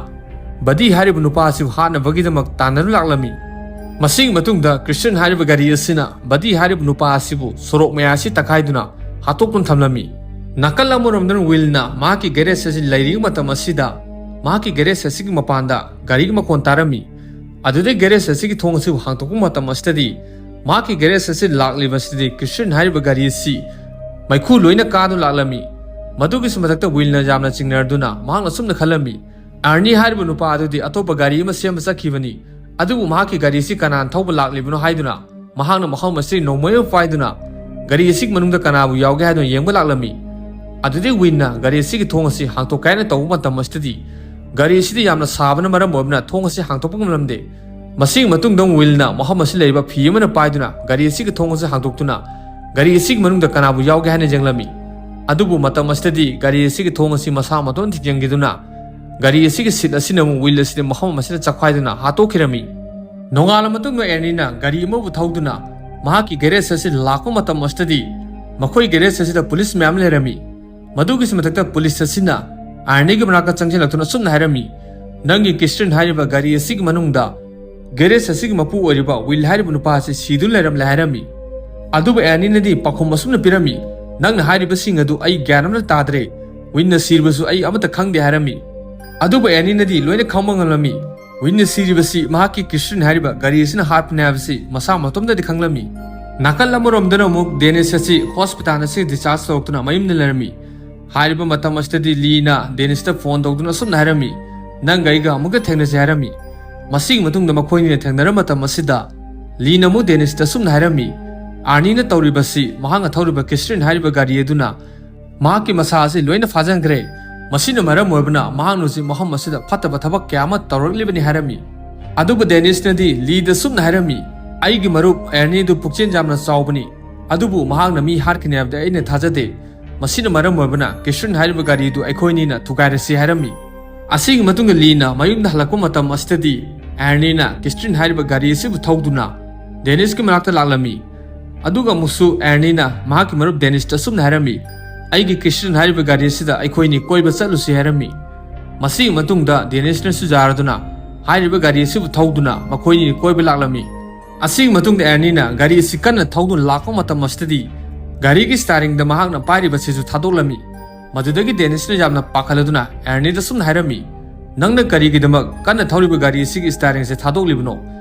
ꯕꯗꯤ ꯍꯥꯏꯔꯤꯕ ꯅꯨꯄꯥ ꯑꯁꯤꯕꯨ ꯍꯥꯠꯅꯕꯒꯤꯗꯃꯛ ꯇꯥꯟꯅꯗꯨꯅ ꯂꯥꯛꯂꯝꯃꯤ꯫ ꯃꯁꯤꯒꯤ ꯃꯇꯨꯡꯗ ꯀ꯭ꯔꯤꯁꯇꯤꯌꯟ ꯍꯥꯏꯔꯤꯕ ꯒꯥꯔꯤ ꯑꯁꯤꯅ ꯕꯗꯤ ꯍꯥꯏꯔꯤꯕ ꯅꯨꯄꯥ ꯑꯁꯤꯕꯨ ꯁꯣꯔꯣꯛ ꯃꯌꯥꯏ ꯑꯁꯤ ꯇꯛꯈꯥꯏꯗꯨꯅ ꯍꯥꯠꯇꯣꯛꯇꯨꯅ ꯊꯝꯂꯝꯃꯤ꯫ ꯅꯥꯀꯜ ꯑꯃꯔꯣꯝꯗꯅ ꯋꯤꯜꯅ ꯃꯍꯥꯛꯀꯤ ꯒꯦꯔꯦꯖ ꯑꯁꯤ ꯂꯩꯔꯤꯕ ꯃꯇꯝ ꯑꯁꯤꯗ, ꯃꯍꯥꯛꯀꯤ ꯒꯦꯔꯦꯖ ꯑꯁꯤꯒꯤ ꯃꯄꯥꯟꯗ ꯒꯥꯔꯤꯒꯤ ꯃꯈꯣꯟ ꯇꯥꯔꯝꯃꯤ꯫ ꯑꯗꯨꯗꯩ ꯒꯦꯔꯦꯖ ꯑꯁꯤꯒꯤ ꯊꯣꯡ ꯑꯁꯤꯕꯨ ꯍꯥꯡꯗꯣꯛꯄ ꯃꯇꯝ ꯑꯁꯤꯗꯗꯤ, ꯃꯍꯥꯛꯀꯤ ꯒꯦꯔꯦꯖ ꯑꯁꯤ ꯂꯥꯛꯂꯤꯕꯁꯤꯗꯤ ꯀ꯭ꯔꯤꯁꯇꯤꯌꯟ ꯍꯥꯏꯔꯤꯕ ꯒꯥꯔꯤ ꯑꯁꯤ ꯃꯩꯈꯨ ꯂꯣꯏꯅ ꯀꯥꯗꯨꯅ ꯂꯥꯛꯂꯝꯃꯤ꯫ ꯃꯗꯨꯒꯤꯁꯨ ꯃꯊꯛꯇ ꯋꯤꯜꯅ ꯌꯥꯝꯅ ꯆꯤꯡꯅꯔꯗꯨꯅ ꯃꯍꯥꯛꯅ ꯑꯁꯨꯝꯅ ꯈꯜꯂꯝꯃꯤ, ꯑꯥꯔꯅꯤ ꯍꯥꯏꯔꯤꯕ ꯅꯨꯄꯥ ꯑꯗꯨꯗꯤ ꯑꯇꯣꯞꯄ ꯒꯥꯔꯤ ꯑꯃ ꯁꯦꯝꯕ ꯆꯠꯈꯤꯕꯅꯤ, ꯑꯗꯨꯕꯨ ꯃꯍꯥꯛꯀꯤ ꯒꯥꯔꯤ ꯑꯁꯤ ꯀꯅꯥꯅ ꯊꯧꯕ ꯂꯥꯛꯂꯤꯕꯅꯣ ꯍꯥꯏꯗꯨꯅ ꯃꯍꯥꯛꯅ ꯃꯐꯝ ꯑꯁꯤ ꯅꯣꯡꯃꯩ ꯑꯃ ꯄꯥꯏꯗꯨꯅ ꯒꯥꯔꯤ ꯑꯁꯤꯒꯤ ꯃꯅꯨꯡꯗ ꯀꯅꯥꯕꯨ ꯌꯥꯎꯒꯦ ꯍꯥꯏꯗꯨꯅ ꯌꯦꯡꯕ ꯂꯥꯛꯂꯝꯃꯤ꯫ ꯑꯗꯨꯗꯩ ꯋꯤꯟꯅ ꯒꯥꯔꯤ ꯑꯁꯤꯒꯤ ꯊꯣꯡ ꯑꯁꯤ ꯍꯥꯡꯇꯣꯛꯀꯦ ꯍꯥꯏꯅ ꯇꯧꯕ ꯃꯇꯝ ꯑꯁꯤꯗꯗꯤ, ꯒꯥꯔꯤ ꯑꯁꯤꯗ ꯌꯥꯝꯅ ꯁꯥꯕꯅ ꯃꯔꯝ ꯑꯣꯏꯕꯅ ꯊꯣꯡ ꯑꯁꯤ ꯍꯥꯡꯇꯣꯛꯄ ꯉꯝꯂꯝꯗꯦ꯫ ꯃꯁꯤꯒꯤ ꯃꯇꯨꯡꯗ ꯑꯃꯨꯛ ꯋꯤꯜꯅ ꯃꯐꯝ ꯑꯁꯤ ꯂꯩꯔꯤꯕ ꯐꯤ ꯑꯃꯅ ꯄꯥꯏꯗꯨꯅ ꯒꯥꯔꯤ ꯑꯁꯤꯒꯤ ꯊꯣꯡ ꯑꯁꯤ ꯍꯥꯡꯗꯣꯛꯇꯨꯅ ꯒꯥꯔꯤ ꯑꯁꯤꯒꯤ ꯃꯅꯨꯡꯗ ꯀꯅꯥꯕꯨ ꯌꯥꯎꯒꯦ ꯍꯥꯏꯅ ꯌꯦꯡꯂꯝꯃꯤ꯫ ꯑꯗꯨꯕꯨ ꯃꯇꯝ ꯑꯁꯤꯗꯗꯤ ꯒꯥꯔꯤ ꯑꯁꯤꯒꯤ ꯊꯣꯡ ꯑꯁꯤ ꯃꯁꯥ ꯃꯇꯣꯝ ꯊꯤꯡꯖꯤꯟꯈꯤꯗꯨꯅ ꯒꯥꯔꯤ ꯑꯁꯤꯒꯤ ꯁꯤꯠ ꯑꯁꯤꯅ ꯑꯃꯨꯛ ꯋꯤꯜ ꯑꯁꯤꯗ ꯃꯐꯝ ꯑꯁꯤꯗ ꯆꯞꯈꯥꯏꯗꯨꯅ ꯍꯥꯠꯇꯣꯛꯈꯤꯔꯝꯃꯤ꯫ ꯅꯣꯡꯉꯥꯜꯂ ꯃꯇꯨꯡꯗ ꯑꯦꯔꯅꯤꯅ ꯒꯥꯔꯤ ꯑꯃꯕꯨ ꯊꯧꯗꯨꯅ ꯃꯍꯥꯛꯀꯤ ꯒꯦꯔꯦꯖ ꯑꯁꯤꯗ ꯂꯥꯛꯄ ꯃꯇꯝ ꯑꯁꯤꯗꯗꯤ ꯃꯈꯣꯏ ꯒꯦꯔꯦꯖ ꯑꯁꯤꯗ ꯄꯨꯂꯤꯁ ꯃꯌꯥꯝ ꯂꯩꯔꯝꯃꯤ꯫ ꯃꯗꯨꯒꯤꯁꯨ ꯃꯊꯛꯇ ꯄꯨꯂꯤꯁ ꯑꯁꯤꯅ ꯑꯥꯔꯅꯤꯒꯤ ꯃꯅꯥꯛꯇ ꯆꯪꯁꯤꯜꯂꯛꯇꯨꯅ ꯑꯁꯨꯝꯅ ꯍꯥꯏꯔꯝꯃꯤ, "ꯅꯪꯒꯤ ꯀ꯭ꯔꯤꯁꯇꯤꯌꯟ ꯍꯥꯏꯔꯤꯕ ꯒꯥꯔꯤ ꯑꯁꯤꯒꯤ ꯃꯅꯨꯡꯗ ꯒꯦꯔꯦꯖ ꯑꯁꯤꯒꯤ ꯃꯄꯨ ꯑꯣꯏꯔꯤꯕ ꯋꯤꯜ ꯍꯥꯏꯔꯤꯕ ꯅꯨꯄꯥ ꯑꯁꯤ ꯁꯤꯗꯨꯅ ꯂꯩꯔꯝꯂꯦ" ꯍꯥꯏꯔꯝꯃꯤ꯫ ꯑꯗꯨꯕꯨ ꯑꯦꯔꯅꯤꯅꯗꯤ ꯄꯥꯎꯈꯨꯝ ꯑꯁꯨꯝꯅ ꯄꯤꯔꯝꯃꯤ, "ꯅꯪꯅ ꯍꯥꯏꯔꯤꯕꯁꯤꯡ ꯑꯗꯨ ꯑꯩ ꯒ꯭ꯌꯥꯟ ꯑꯃꯠꯇ ꯇꯥꯗ꯭ꯔꯦ꯫ ꯋꯤꯟꯅ ꯁꯤꯔꯕꯁꯨ ꯑꯩ ꯑꯃꯠꯇ ꯈꯪꯗꯦ" ꯍꯥꯏꯔꯝꯃꯤ꯫ ꯑꯗꯨꯕꯨ ꯑꯦꯔꯅꯤꯅꯗꯤ ꯂꯣꯏꯅ ꯈꯪꯕ ꯉꯝꯂꯝꯃꯤ꯫ ꯋꯤꯟꯅ ꯁꯤꯔꯤꯕꯁꯤ ꯃꯍꯥꯛꯀꯤ ꯀ꯭ꯔꯤꯁꯇꯤꯌꯟ ꯍꯥꯏꯔꯤꯕ ꯒꯥꯔꯤ ꯑꯁꯤꯅ ꯍꯥꯠꯄꯅꯦ ꯍꯥꯏꯕꯁꯤ ꯃꯁꯥ ꯃꯇꯣꯝꯇꯗꯤ ꯈꯪꯂꯝꯃꯤ꯫ ꯅꯥꯀꯜ ꯑꯃꯔꯣꯝꯗꯅ ꯑꯃꯨꯛ ꯗꯦꯅꯤꯁ ꯑꯁꯤ ꯍꯣꯁꯄꯤꯇꯥꯜ ꯑꯁꯤ ꯗꯤꯁꯆꯥꯔꯖ ꯇꯧꯔꯛꯇꯨꯅ ꯃꯌꯨꯝꯗ ꯂꯩꯔꯝꯃꯤ꯫ ꯍꯥꯏꯔꯤꯕ ꯃꯇꯝ ꯑꯁꯤꯗꯗꯤ ꯂꯤꯅ ꯗꯦꯅꯤꯁꯇ ꯐꯣꯟ ꯇꯧꯗꯨꯅ ꯑꯁꯨꯝꯅ ꯍꯥꯏꯔꯝꯃꯤ, "ꯅꯪꯒ ꯑꯩꯒ ꯑꯃꯨꯛꯀ ꯊꯦꯡꯅꯁꯤ" ꯍꯥꯏꯔꯝꯃꯤ꯫ ꯃꯁꯤꯒꯤ ꯃꯇꯨꯡꯗ ꯃꯈꯣꯏꯅꯤꯅ ꯊꯦꯡꯅꯔꯕ ꯃꯇꯝ ꯑꯁꯤꯗ ꯂꯤꯅ ꯑꯃꯨꯛ ꯗꯦꯅꯤꯁꯇ ꯑꯁꯨꯝꯅ ꯍꯥꯏꯔꯝꯃꯤ, "ꯑꯥꯔꯅꯤꯅ ꯇꯧꯔꯤꯕꯁꯤ ꯃꯍꯥꯛꯅ ꯊꯧꯔꯤꯕ ꯀ꯭ꯔꯤꯁꯇꯤꯌꯟ ꯍꯥꯏꯔꯤꯕ ꯒꯥꯔꯤ ꯑꯗꯨꯅ ꯃꯍꯥꯛꯀꯤ ꯃꯁꯥ ꯑꯁꯤ ꯂꯣꯏꯅ ꯐꯥꯖꯤꯟꯈ꯭ꯔꯦ꯫ ꯃꯁꯤꯅ ꯃꯔꯝ ꯑꯣꯏꯕꯅ ꯃꯍꯥꯛꯅ ꯍꯧꯖꯤꯛ ꯃꯐꯝ ꯑꯁꯤꯗ ꯐꯠꯇꯕ ꯊꯕꯛ ꯀꯌꯥ ꯑꯃ ꯇꯧꯔꯛꯂꯤꯕꯅꯤ" ꯍꯥꯏꯔꯝꯃꯤ꯫ ꯑꯗꯨꯕꯨ ꯗꯦꯅꯤꯁꯅꯗꯤ ꯂꯤꯗ ꯁꯨꯝꯅ ꯍꯥꯏꯔꯝꯃꯤ, "ꯑꯩꯒꯤ ꯃꯔꯨꯞ ꯑꯦꯔꯅꯤꯗꯨ ꯄꯨꯛꯆꯦꯜ ꯌꯥꯝꯅ ꯆꯥꯎꯕꯅꯤ, ꯑꯗꯨꯕꯨ ꯃꯍꯥꯛꯅ ꯃꯤ ꯍꯥꯠꯀꯅꯤ ꯍꯥꯏꯕꯗꯤ ꯑꯩꯅ ꯊꯥꯖꯗꯦ꯫ ꯃꯁꯤꯅ ꯃꯔꯝ ꯑꯣꯏꯕꯅ ꯀ꯭ꯔꯤꯁꯇꯤꯌꯟ ꯍꯥꯏꯔꯤꯕ ꯒꯥꯔꯤꯗꯨ ꯑꯩꯈꯣꯏꯅꯤꯅ ꯊꯨꯒꯥꯏꯔꯁꯤ" ꯍꯥꯏꯔꯝꯃꯤ꯫ ꯑꯁꯤꯒꯤ ꯃꯇꯨꯡꯗ ꯂꯤꯅ ꯃꯌꯨꯝꯗ ꯍꯜꯂꯛꯄ ꯃꯇꯝ ꯑꯁꯤꯗꯗꯤ ꯑꯦꯔꯅꯤꯅ ꯀ꯭ꯔꯤꯁꯇꯤꯌꯟ ꯍꯥꯏꯔꯤꯕ ꯒꯥꯔꯤ ꯑꯁꯤꯕꯨ ꯊꯧꯗꯨꯅ ꯗꯦꯅꯤꯁꯀꯤ ꯃꯅꯥꯛꯇ ꯂꯥꯛꯂꯝꯃꯤ꯫ ꯑꯗꯨꯒ ꯑꯃꯨꯛꯁꯨ ꯑꯦꯔꯅꯤꯅ ꯃꯍꯥꯛꯀꯤ ꯃꯔꯨꯞ ꯗꯦꯅꯤꯁꯇ ꯑꯁꯨꯝꯅ ꯍꯥꯏꯔꯝꯃꯤ, "ꯑꯩꯒꯤ ꯀ꯭ꯔꯤꯁꯇꯤꯟ ꯍꯥꯏꯔꯤꯕ ꯒꯥꯔꯤ ꯑꯁꯤꯗ ꯑꯩꯈꯣꯏꯅꯤ ꯀꯣꯏꯕ ꯆꯠꯂꯨꯁꯤ" ꯍꯥꯏꯔꯝꯃꯤ꯫ ꯃꯁꯤꯒꯤ ꯃꯇꯨꯡꯗ ꯗꯦꯅꯤꯁꯅꯁꯨ ꯌꯥꯔꯗꯨꯅ ꯍꯥꯏꯔꯤꯕ ꯒꯥꯔꯤ ꯑꯁꯤꯕꯨ ꯊꯧꯗꯨꯅ ꯃꯈꯣꯏꯅꯤ ꯀꯣꯏꯕ ꯂꯥꯛꯂꯝꯃꯤ꯫ ꯑꯁꯤꯒꯤ ꯃꯇꯨꯡꯗ ꯑꯦꯔꯅꯤꯅ ꯒꯥꯔꯤ ꯑꯁꯤ ꯀꯟꯅ ꯊꯧꯗꯨꯅ ꯂꯥꯛꯄ ꯃꯇꯝ ꯑꯁꯤꯗꯗꯤ ꯒꯥꯔꯤꯒꯤ ꯁ꯭ꯇꯥꯔꯤꯡꯗ ꯃꯍꯥꯛꯅ ꯄꯥꯏꯔꯤꯕꯁꯤꯁꯨ ꯊꯥꯗꯣꯛꯂꯝꯃꯤ꯫ ꯃꯗꯨꯗꯒꯤ ꯗꯦꯅꯤꯁꯅ ꯌꯥꯝꯅ ꯄꯥꯈꯠꯂꯗꯨꯅ ꯑꯦꯔꯅꯤꯗ ꯁꯨꯝꯅ ꯍꯥꯏꯔꯝꯃꯤ, "ꯅꯪꯅ ꯀꯔꯤꯒꯤꯗꯃꯛ ꯀꯟꯅ ꯊꯧꯔꯤꯕ ꯒꯥꯔꯤ ꯑꯁꯤꯒꯤ ꯁ꯭ꯇꯥꯔꯤꯡꯁꯦ ꯊꯥꯗꯣꯛꯂꯤꯕꯅꯣ?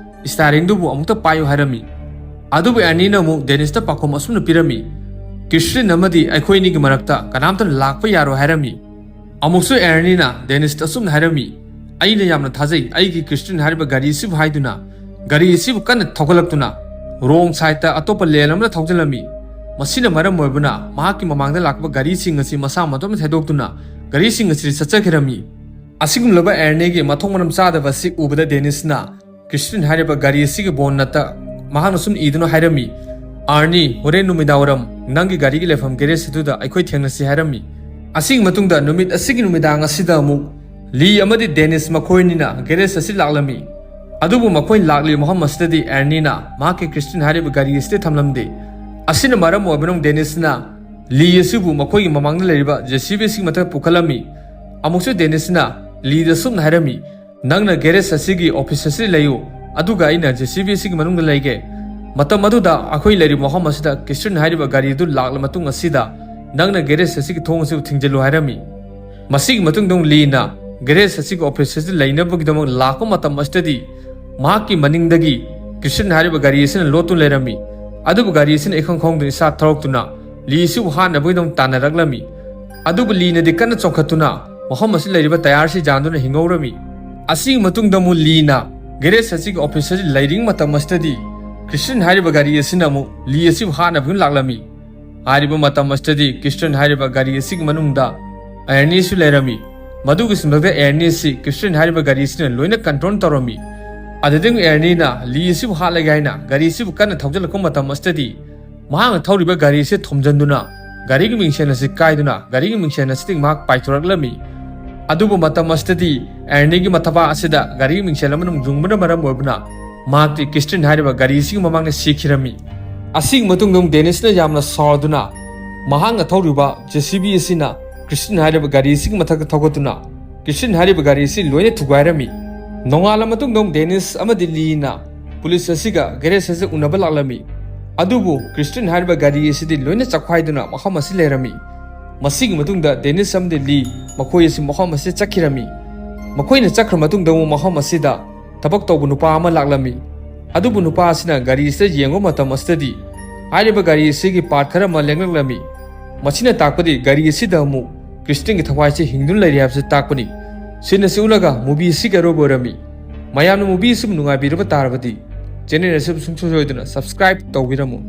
ꯁ꯭ꯇꯥꯔꯤꯡꯗꯨꯕꯨ ꯑꯃꯨꯛꯇ ꯄꯥꯏꯌꯨ" ꯍꯥꯏꯔꯝꯃꯤ꯫ ꯑꯗꯨꯕꯨ ꯑꯦꯔꯅꯤꯅ ꯑꯃꯨꯛ ꯗꯦꯅꯤꯁꯇ ꯄꯥꯎꯈꯨꯝ ꯑꯁꯨꯝꯅ ꯄꯤꯔꯝꯃꯤ, "ꯀ꯭ꯔꯤꯁꯇꯤꯟ ꯑꯃꯗꯤ ꯑꯩꯈꯣꯏ ꯑꯅꯤꯒꯤ ꯃꯔꯛꯇ ꯀꯅꯥꯝꯇꯅ ꯂꯥꯛꯄ ꯌꯥꯔꯣꯏ" ꯍꯥꯏꯔꯝꯃꯤ꯫ ꯑꯃꯨꯛꯁꯨ ꯑꯦꯔꯅꯤꯅ ꯗꯦꯅꯤꯁꯇ ꯑꯁꯨꯝꯅ ꯍꯥꯏꯔꯝꯃꯤ, "ꯑꯩꯅ ꯌꯥꯝꯅ ꯊꯥꯖꯩ ꯑꯩꯒꯤ ꯀ꯭ꯔꯤꯁꯇꯤꯟ ꯍꯥꯏꯔꯤꯕ ꯒꯥꯔꯤ ꯑꯁꯤꯕꯨ" ꯍꯥꯏꯗꯨꯅ ꯒꯥꯔꯤ ꯑꯁꯤꯕꯨ ꯀꯟꯅ ꯊꯧꯒꯠꯂꯛꯇꯨꯅ ꯔꯣꯡ ꯁꯥꯏꯠꯇ ꯑꯇꯣꯞꯄ ꯂꯦꯟ ꯑꯃꯗ ꯊꯧꯖꯤꯜꯂꯝꯃꯤ꯫ ꯃꯁꯤꯅ ꯃꯔꯝ ꯑꯣꯏꯕꯅ ꯃꯍꯥꯛꯀꯤ ꯃꯃꯥꯡꯗ ꯂꯥꯛꯄ ꯒꯥꯔꯤꯁꯤꯡ ꯑꯁꯤ ꯃꯁꯥ ꯃꯇꯣꯝꯇ ꯊꯩꯗꯣꯛꯇꯨꯅ ꯒꯥꯔꯤꯁꯤꯡ ꯑꯁꯤ ꯆꯠꯆꯈꯤꯔꯝꯃꯤ꯫ ꯑꯁꯤꯒꯨꯝꯂꯕ ꯑꯦꯔꯅꯤꯒꯤ ꯃꯊꯣꯡ ꯃꯔꯝ ꯆꯥꯗꯕ ꯑꯁꯤ ꯎꯕꯗ ꯗꯦꯅꯤꯁꯅ ꯀ꯭ꯔꯤꯁꯇꯤꯟ ꯍꯥꯏꯔꯤꯕ ꯒꯥꯔꯤ ꯑꯁꯤꯒꯤ ꯕꯣꯟꯅꯠꯇ ꯃꯍꯥꯛꯅ ꯁꯨꯝ ꯏꯗꯨꯅ ꯍꯥꯏꯔꯝꯃꯤ, "ꯑꯥꯔꯅꯤ, ꯍꯣꯔꯦꯟ ꯅꯨꯃꯤꯗꯥꯡꯋꯥꯏꯔꯝ ꯅꯪꯒꯤ ꯒꯥꯔꯤꯒꯤ ꯂꯩꯐꯝ ꯒꯦꯔꯦꯖ ꯑꯗꯨꯗ ꯑꯩꯈꯣꯏ ꯊꯦꯡꯅꯁꯤ" ꯍꯥꯏꯔꯝꯃꯤ꯫ ꯑꯁꯤꯒꯤ ꯃꯇꯨꯡꯗ ꯅꯨꯃꯤꯠ ꯑꯁꯤꯒꯤ ꯅꯨꯃꯤꯗꯥꯡ ꯑꯁꯤꯗ ꯑꯃꯨꯛ ꯂꯤ ꯑꯃꯗꯤ ꯗꯦꯅꯤꯁ ꯃꯈꯣꯏꯅꯤꯅ ꯒꯦꯔꯦꯖ ꯑꯁꯤ ꯂꯥꯛꯂꯝꯃꯤ꯫ ꯑꯗꯨꯕꯨ ꯃꯈꯣꯏ ꯂꯥꯛꯂꯤ ꯃꯐꯝ ꯑꯁꯤꯗꯗꯤ ꯑꯦꯔꯅꯤꯅ ꯃꯍꯥꯛꯀꯤ ꯀ꯭ꯔꯤꯁꯇꯤꯟ ꯍꯥꯏꯔꯤꯕ ꯒꯥꯔꯤ ꯑꯁꯤꯗꯤ ꯊꯝꯂꯝꯗꯦ꯫ ꯑꯁꯤꯅ ꯃꯔꯝ ꯑꯣꯏꯕꯅ ꯗꯦꯅꯤꯁꯅ ꯂꯤ ꯑꯁꯤꯕꯨ ꯃꯈꯣꯏꯒꯤ ꯃꯃꯥꯡꯗ ꯂꯩꯔꯤꯕ ꯖꯦ ꯁꯤ ꯕꯤ ꯑꯁꯤꯒꯤ ꯃꯊꯛꯇ ꯄꯨꯈꯠꯂꯝꯃꯤ꯫ ꯑꯃꯨꯛꯁꯨ ꯗꯦꯅꯤꯁꯅ ꯂꯤꯗ ꯁꯨꯝꯅ ꯍꯥꯏꯔꯝꯃꯤ, "ꯅꯪꯅ ꯒꯦꯔꯦꯖ ꯑꯁꯤꯒꯤ ꯑꯣꯐꯤꯁ ꯑꯁꯤꯗ ꯂꯩꯌꯨ, ꯑꯗꯨꯒ ꯑꯩꯅ ꯖꯦ ꯁꯤ ꯕꯤ ꯑꯁꯤꯒꯤ ꯃꯅꯨꯡꯗ ꯂꯩꯒꯦ꯫ ꯃꯇꯝ ꯑꯗꯨꯗ ꯑꯩꯈꯣꯏ ꯂꯩꯔꯤꯕ ꯃꯐꯝ ꯑꯁꯤꯗ ꯀ꯭ꯔꯤꯁꯇꯤꯟ ꯍꯥꯏꯔꯤꯕ ꯒꯥꯔꯤ ꯑꯗꯨ ꯂꯥꯛꯂ ꯃꯇꯨꯡ ꯑꯁꯤꯗ ꯅꯪꯅ ꯒꯦꯔꯦꯖ ꯑꯁꯤꯒꯤ ꯊꯣꯡ ꯑꯁꯤꯕꯨ ꯊꯤꯡꯖꯤꯜꯂꯨ" ꯍꯥꯏꯔꯝꯃꯤ꯫ ꯃꯁꯤꯒꯤ ꯃꯇꯨꯡꯗ ꯑꯃꯨꯛ ꯂꯤꯅ ꯒꯦꯔꯦꯖ ꯑꯁꯤꯒꯤ ꯑꯣꯐꯤꯁ ꯑꯁꯤꯗ ꯂꯩꯅꯕꯒꯤꯗꯃꯛ ꯂꯥꯛꯄ ꯃꯇꯝ ꯑꯁꯤꯗꯗꯤ ꯃꯍꯥꯛꯀꯤ ꯃꯅꯤꯡꯗꯒꯤ ꯀ꯭ꯔꯤꯁꯇꯤꯟ ꯍꯥꯏꯔꯤꯕ ꯒꯥꯔꯤ ꯑꯁꯤꯅ ꯂꯣꯠꯇꯨꯅ ꯂꯩꯔꯝꯃꯤ꯫ ꯑꯗꯨꯕꯨ ꯒꯥꯔꯤ ꯑꯁꯤꯅ ꯏꯈꯪ ꯈꯪꯍꯧꯗꯅ ꯏꯁꯥ ꯊꯧꯔꯛꯇꯨꯅ ꯂꯤ ꯑꯁꯤꯕꯨ ꯍꯥꯠꯅꯕꯒꯤꯗꯃꯛ ꯇꯥꯟꯅꯔꯛꯂꯝꯃꯤ꯫ ꯑꯗꯨꯕꯨ ꯂꯤꯅꯗꯤ ꯀꯟꯅ ꯆꯣꯡꯈꯠꯇꯨꯅ ꯃꯐꯝ ꯑꯁꯤ ꯂꯩꯔꯤꯕ ꯇꯌꯥꯔꯁꯤ ꯌꯥꯟꯗꯨꯅ ꯍꯤꯡꯍꯧꯔꯝꯃꯤ꯫ ꯑꯁꯤꯒꯤ ꯃꯇꯨꯡꯗ ꯑꯃꯨꯛ ꯂꯤꯅ ꯒꯦꯔꯦꯖ ꯑꯁꯤꯒꯤ ꯑꯣꯐꯤꯁ ꯑꯁꯤ ꯂꯩꯔꯤꯉꯩ ꯃꯇꯝ ꯑꯁꯤꯗꯗꯤ ꯀ꯭ꯔꯤꯁꯇꯤꯟ ꯍꯥꯏꯔꯤꯕ ꯒꯥꯔꯤ ꯑꯁꯤꯅ ꯑꯃꯨꯛ ꯂꯤ ꯑꯁꯤꯕꯨ ꯍꯥꯠꯅꯕꯒꯤ ꯂꯥꯛꯂꯝꯃꯤ꯫ ꯍꯥꯏꯔꯤꯕ ꯃꯇꯝ ꯑꯁꯤꯗꯗꯤ ꯀ꯭ꯔꯤꯁꯇꯤꯟ ꯍꯥꯏꯔꯤꯕ ꯒꯥꯔꯤ ꯑꯁꯤꯒꯤ ꯃꯅꯨꯡꯗ ꯑꯦꯔꯅꯤꯁꯨ ꯂꯩꯔꯝꯃꯤ꯫ ꯃꯗꯨꯒꯤ ꯁꯤꯟꯕꯗ ꯑꯦꯔꯅꯤ ꯑꯁꯤ ꯀ꯭ꯔꯤꯁꯇꯤꯟ ꯍꯥꯏꯔꯤꯕ ꯒꯥꯔꯤ ꯑꯁꯤꯅ ꯂꯣꯏꯅ ꯀꯟꯇ꯭ꯔꯣꯜ ꯇꯧꯔꯝꯃꯤ꯫ ꯑꯗꯨꯗꯒꯤ ꯑꯦꯔꯅꯤꯅ ꯂꯤ ꯑꯁꯤꯕꯨ ꯍꯥꯠꯂꯒꯦ ꯍꯥꯏꯅ ꯒꯥꯔꯤ ꯑꯁꯤꯕꯨ ꯀꯟꯅ ꯊꯧꯖꯤꯜꯂꯛꯄ ꯃꯇꯝ ꯑꯁꯤꯗꯗꯤ ꯃꯍꯥꯛꯅ ꯊꯧꯔꯤꯕ ꯒꯥꯔꯤ ꯑꯁꯤ ꯊꯣꯝꯖꯤꯟꯗꯨꯅ ꯒꯥꯔꯤꯒꯤ ꯃꯤꯡꯁꯦꯜ ꯑꯁꯤ ꯀꯥꯏꯗꯨꯅ ꯒꯥꯔꯤꯒꯤ ꯃꯤꯡꯁꯦꯜ ꯑꯁꯤꯗꯒꯤ ꯃꯍꯥꯛ ꯄꯥꯏꯊꯣꯔꯛꯂꯝꯃꯤ꯫ ꯑꯗꯨꯕꯨ ꯃꯇꯝ ꯑꯁꯤꯗꯗꯤ ꯑꯦꯔꯅꯤꯒꯤ ꯃꯊꯕꯥꯛ ꯑꯁꯤꯗ ꯒꯥꯔꯤꯒꯤ ꯃꯤꯡꯁꯦꯜ ꯑꯃꯅ ꯌꯨꯡꯕꯅ ꯃꯔꯝ ꯑꯣꯏꯕꯅ ꯃꯍꯥꯛꯇꯤ ꯀ꯭ꯔꯤꯁꯇꯤꯟ ꯍꯥꯏꯔꯤꯕ ꯒꯥꯔꯤ ꯑꯁꯤꯒꯤ ꯃꯃꯥꯡꯗ ꯁꯤꯈꯤꯔꯝꯃꯤ꯫ ꯑꯁꯤꯒꯤ ꯃꯇꯨꯡꯗ ꯑꯃꯨꯛ ꯗꯦꯅꯤꯁꯅ ꯌꯥꯝꯅ ꯁꯥꯎꯗꯨꯅ ꯃꯍꯥꯛꯅ ꯊꯧꯔꯤꯕ ꯖꯦ ꯁꯤ ꯕꯤ ꯑꯁꯤꯅ ꯀ꯭ꯔꯤꯁꯇꯤꯟ ꯍꯥꯏꯔꯤꯕ ꯒꯥꯔꯤ ꯑꯁꯤꯒꯤ ꯃꯊꯛꯇ ꯊꯧꯒꯠꯇꯨꯅ ꯀ꯭ꯔꯤꯁꯇꯤꯟ ꯍꯥꯏꯔꯤꯕ ꯒꯥꯔꯤ ꯑꯁꯤ ꯂꯣꯏꯅ ꯊꯨꯒꯥꯏꯔꯝꯃꯤ꯫ ꯅꯣꯡꯉꯥꯜꯂ ꯃꯇꯨꯡꯗ ꯑꯃꯨꯛ ꯗꯦꯅꯤꯁ ꯑꯃꯗꯤ ꯂꯤꯅ ꯄꯨꯂꯤꯁ ꯑꯁꯤꯒ ꯒꯦꯔꯦꯖ ꯑꯁꯤꯗ ꯎꯅꯕ ꯂꯥꯛꯂꯝꯃꯤ꯫ ꯑꯗꯨꯕꯨ ꯀ꯭ꯔꯤꯁꯇꯤꯟ ꯍꯥꯏꯔꯤꯕ ꯒꯥꯔꯤ ꯑꯁꯤꯗꯤ ꯂꯣꯏꯅ ꯆꯈꯥꯏꯗꯨꯅ ꯃꯐꯝ ꯑꯁꯤ ꯂꯩꯔꯝꯃꯤ꯫ ꯃꯁꯤꯒꯤ ꯃꯇꯨꯡꯗ ꯗꯦꯅꯤꯁ ꯑꯃꯗꯤ ꯂꯤ ꯃꯈꯣꯏ ꯑꯁꯤ ꯃꯐꯝ ꯑꯁꯤꯗ ꯆꯠꯈꯤꯔꯝꯃꯤ꯫ ꯃꯈꯣꯏꯅ ꯆꯠꯈ꯭ꯔ ꯃꯇꯨꯡꯗ ꯑꯃꯨꯛ ꯃꯐꯝ ꯑꯁꯤꯗ ꯊꯕꯛ ꯇꯧꯕ ꯅꯨꯄꯥ ꯑꯃ ꯂꯥꯛꯂꯝꯃꯤ꯫ ꯑꯗꯨꯕꯨ ꯅꯨꯄꯥ ꯑꯁꯤꯅ ꯒꯥꯔꯤ ꯑꯁꯤꯗ ꯌꯦꯡꯕ ꯃꯇꯝ ꯑꯁꯤꯗꯗꯤ ꯍꯥꯏꯔꯤꯕ ꯒꯥꯔꯤ ꯑꯁꯤꯒꯤ ꯄꯥꯔꯠ ꯈꯔ ꯑꯃ ꯂꯦꯡꯂꯛꯂꯝꯃꯤ꯫ ꯃꯁꯤꯅ ꯇꯥꯛꯄꯗꯤ ꯒꯥꯔꯤ ꯑꯁꯤꯗ ꯑꯃꯨꯛ ꯀ꯭ꯔꯤꯁꯇꯤꯟꯒꯤ ꯊꯋꯥꯏꯁꯤ ꯍꯤꯡꯗꯨꯅ ꯂꯩꯔꯤ ꯍꯥꯏꯕꯁꯤ ꯇꯥꯛꯄꯅꯤ꯫ ꯁꯤꯟ ꯑꯁꯤ ꯎꯠꯂꯒ ꯃꯨꯚꯤ ꯑꯁꯤꯒꯤ ꯑꯔꯣꯏꯕ ꯑꯣꯏꯔꯝꯃꯤ꯫ ꯃꯌꯥꯝꯅ ꯃꯨꯚꯤ ꯑꯁꯤꯕꯨ ꯅꯨꯡꯉꯥꯏꯕꯤꯔꯕ ꯇꯥꯔꯕꯗꯤ ꯆꯦꯅꯦꯜ ꯑꯁꯤꯕꯨ ꯁꯨꯡꯁꯣꯏ ꯁꯣꯏꯗꯅ ꯁꯕꯁꯀ꯭ꯔꯥꯏꯕ ꯇꯧꯕꯤꯔꯝꯃꯨ꯫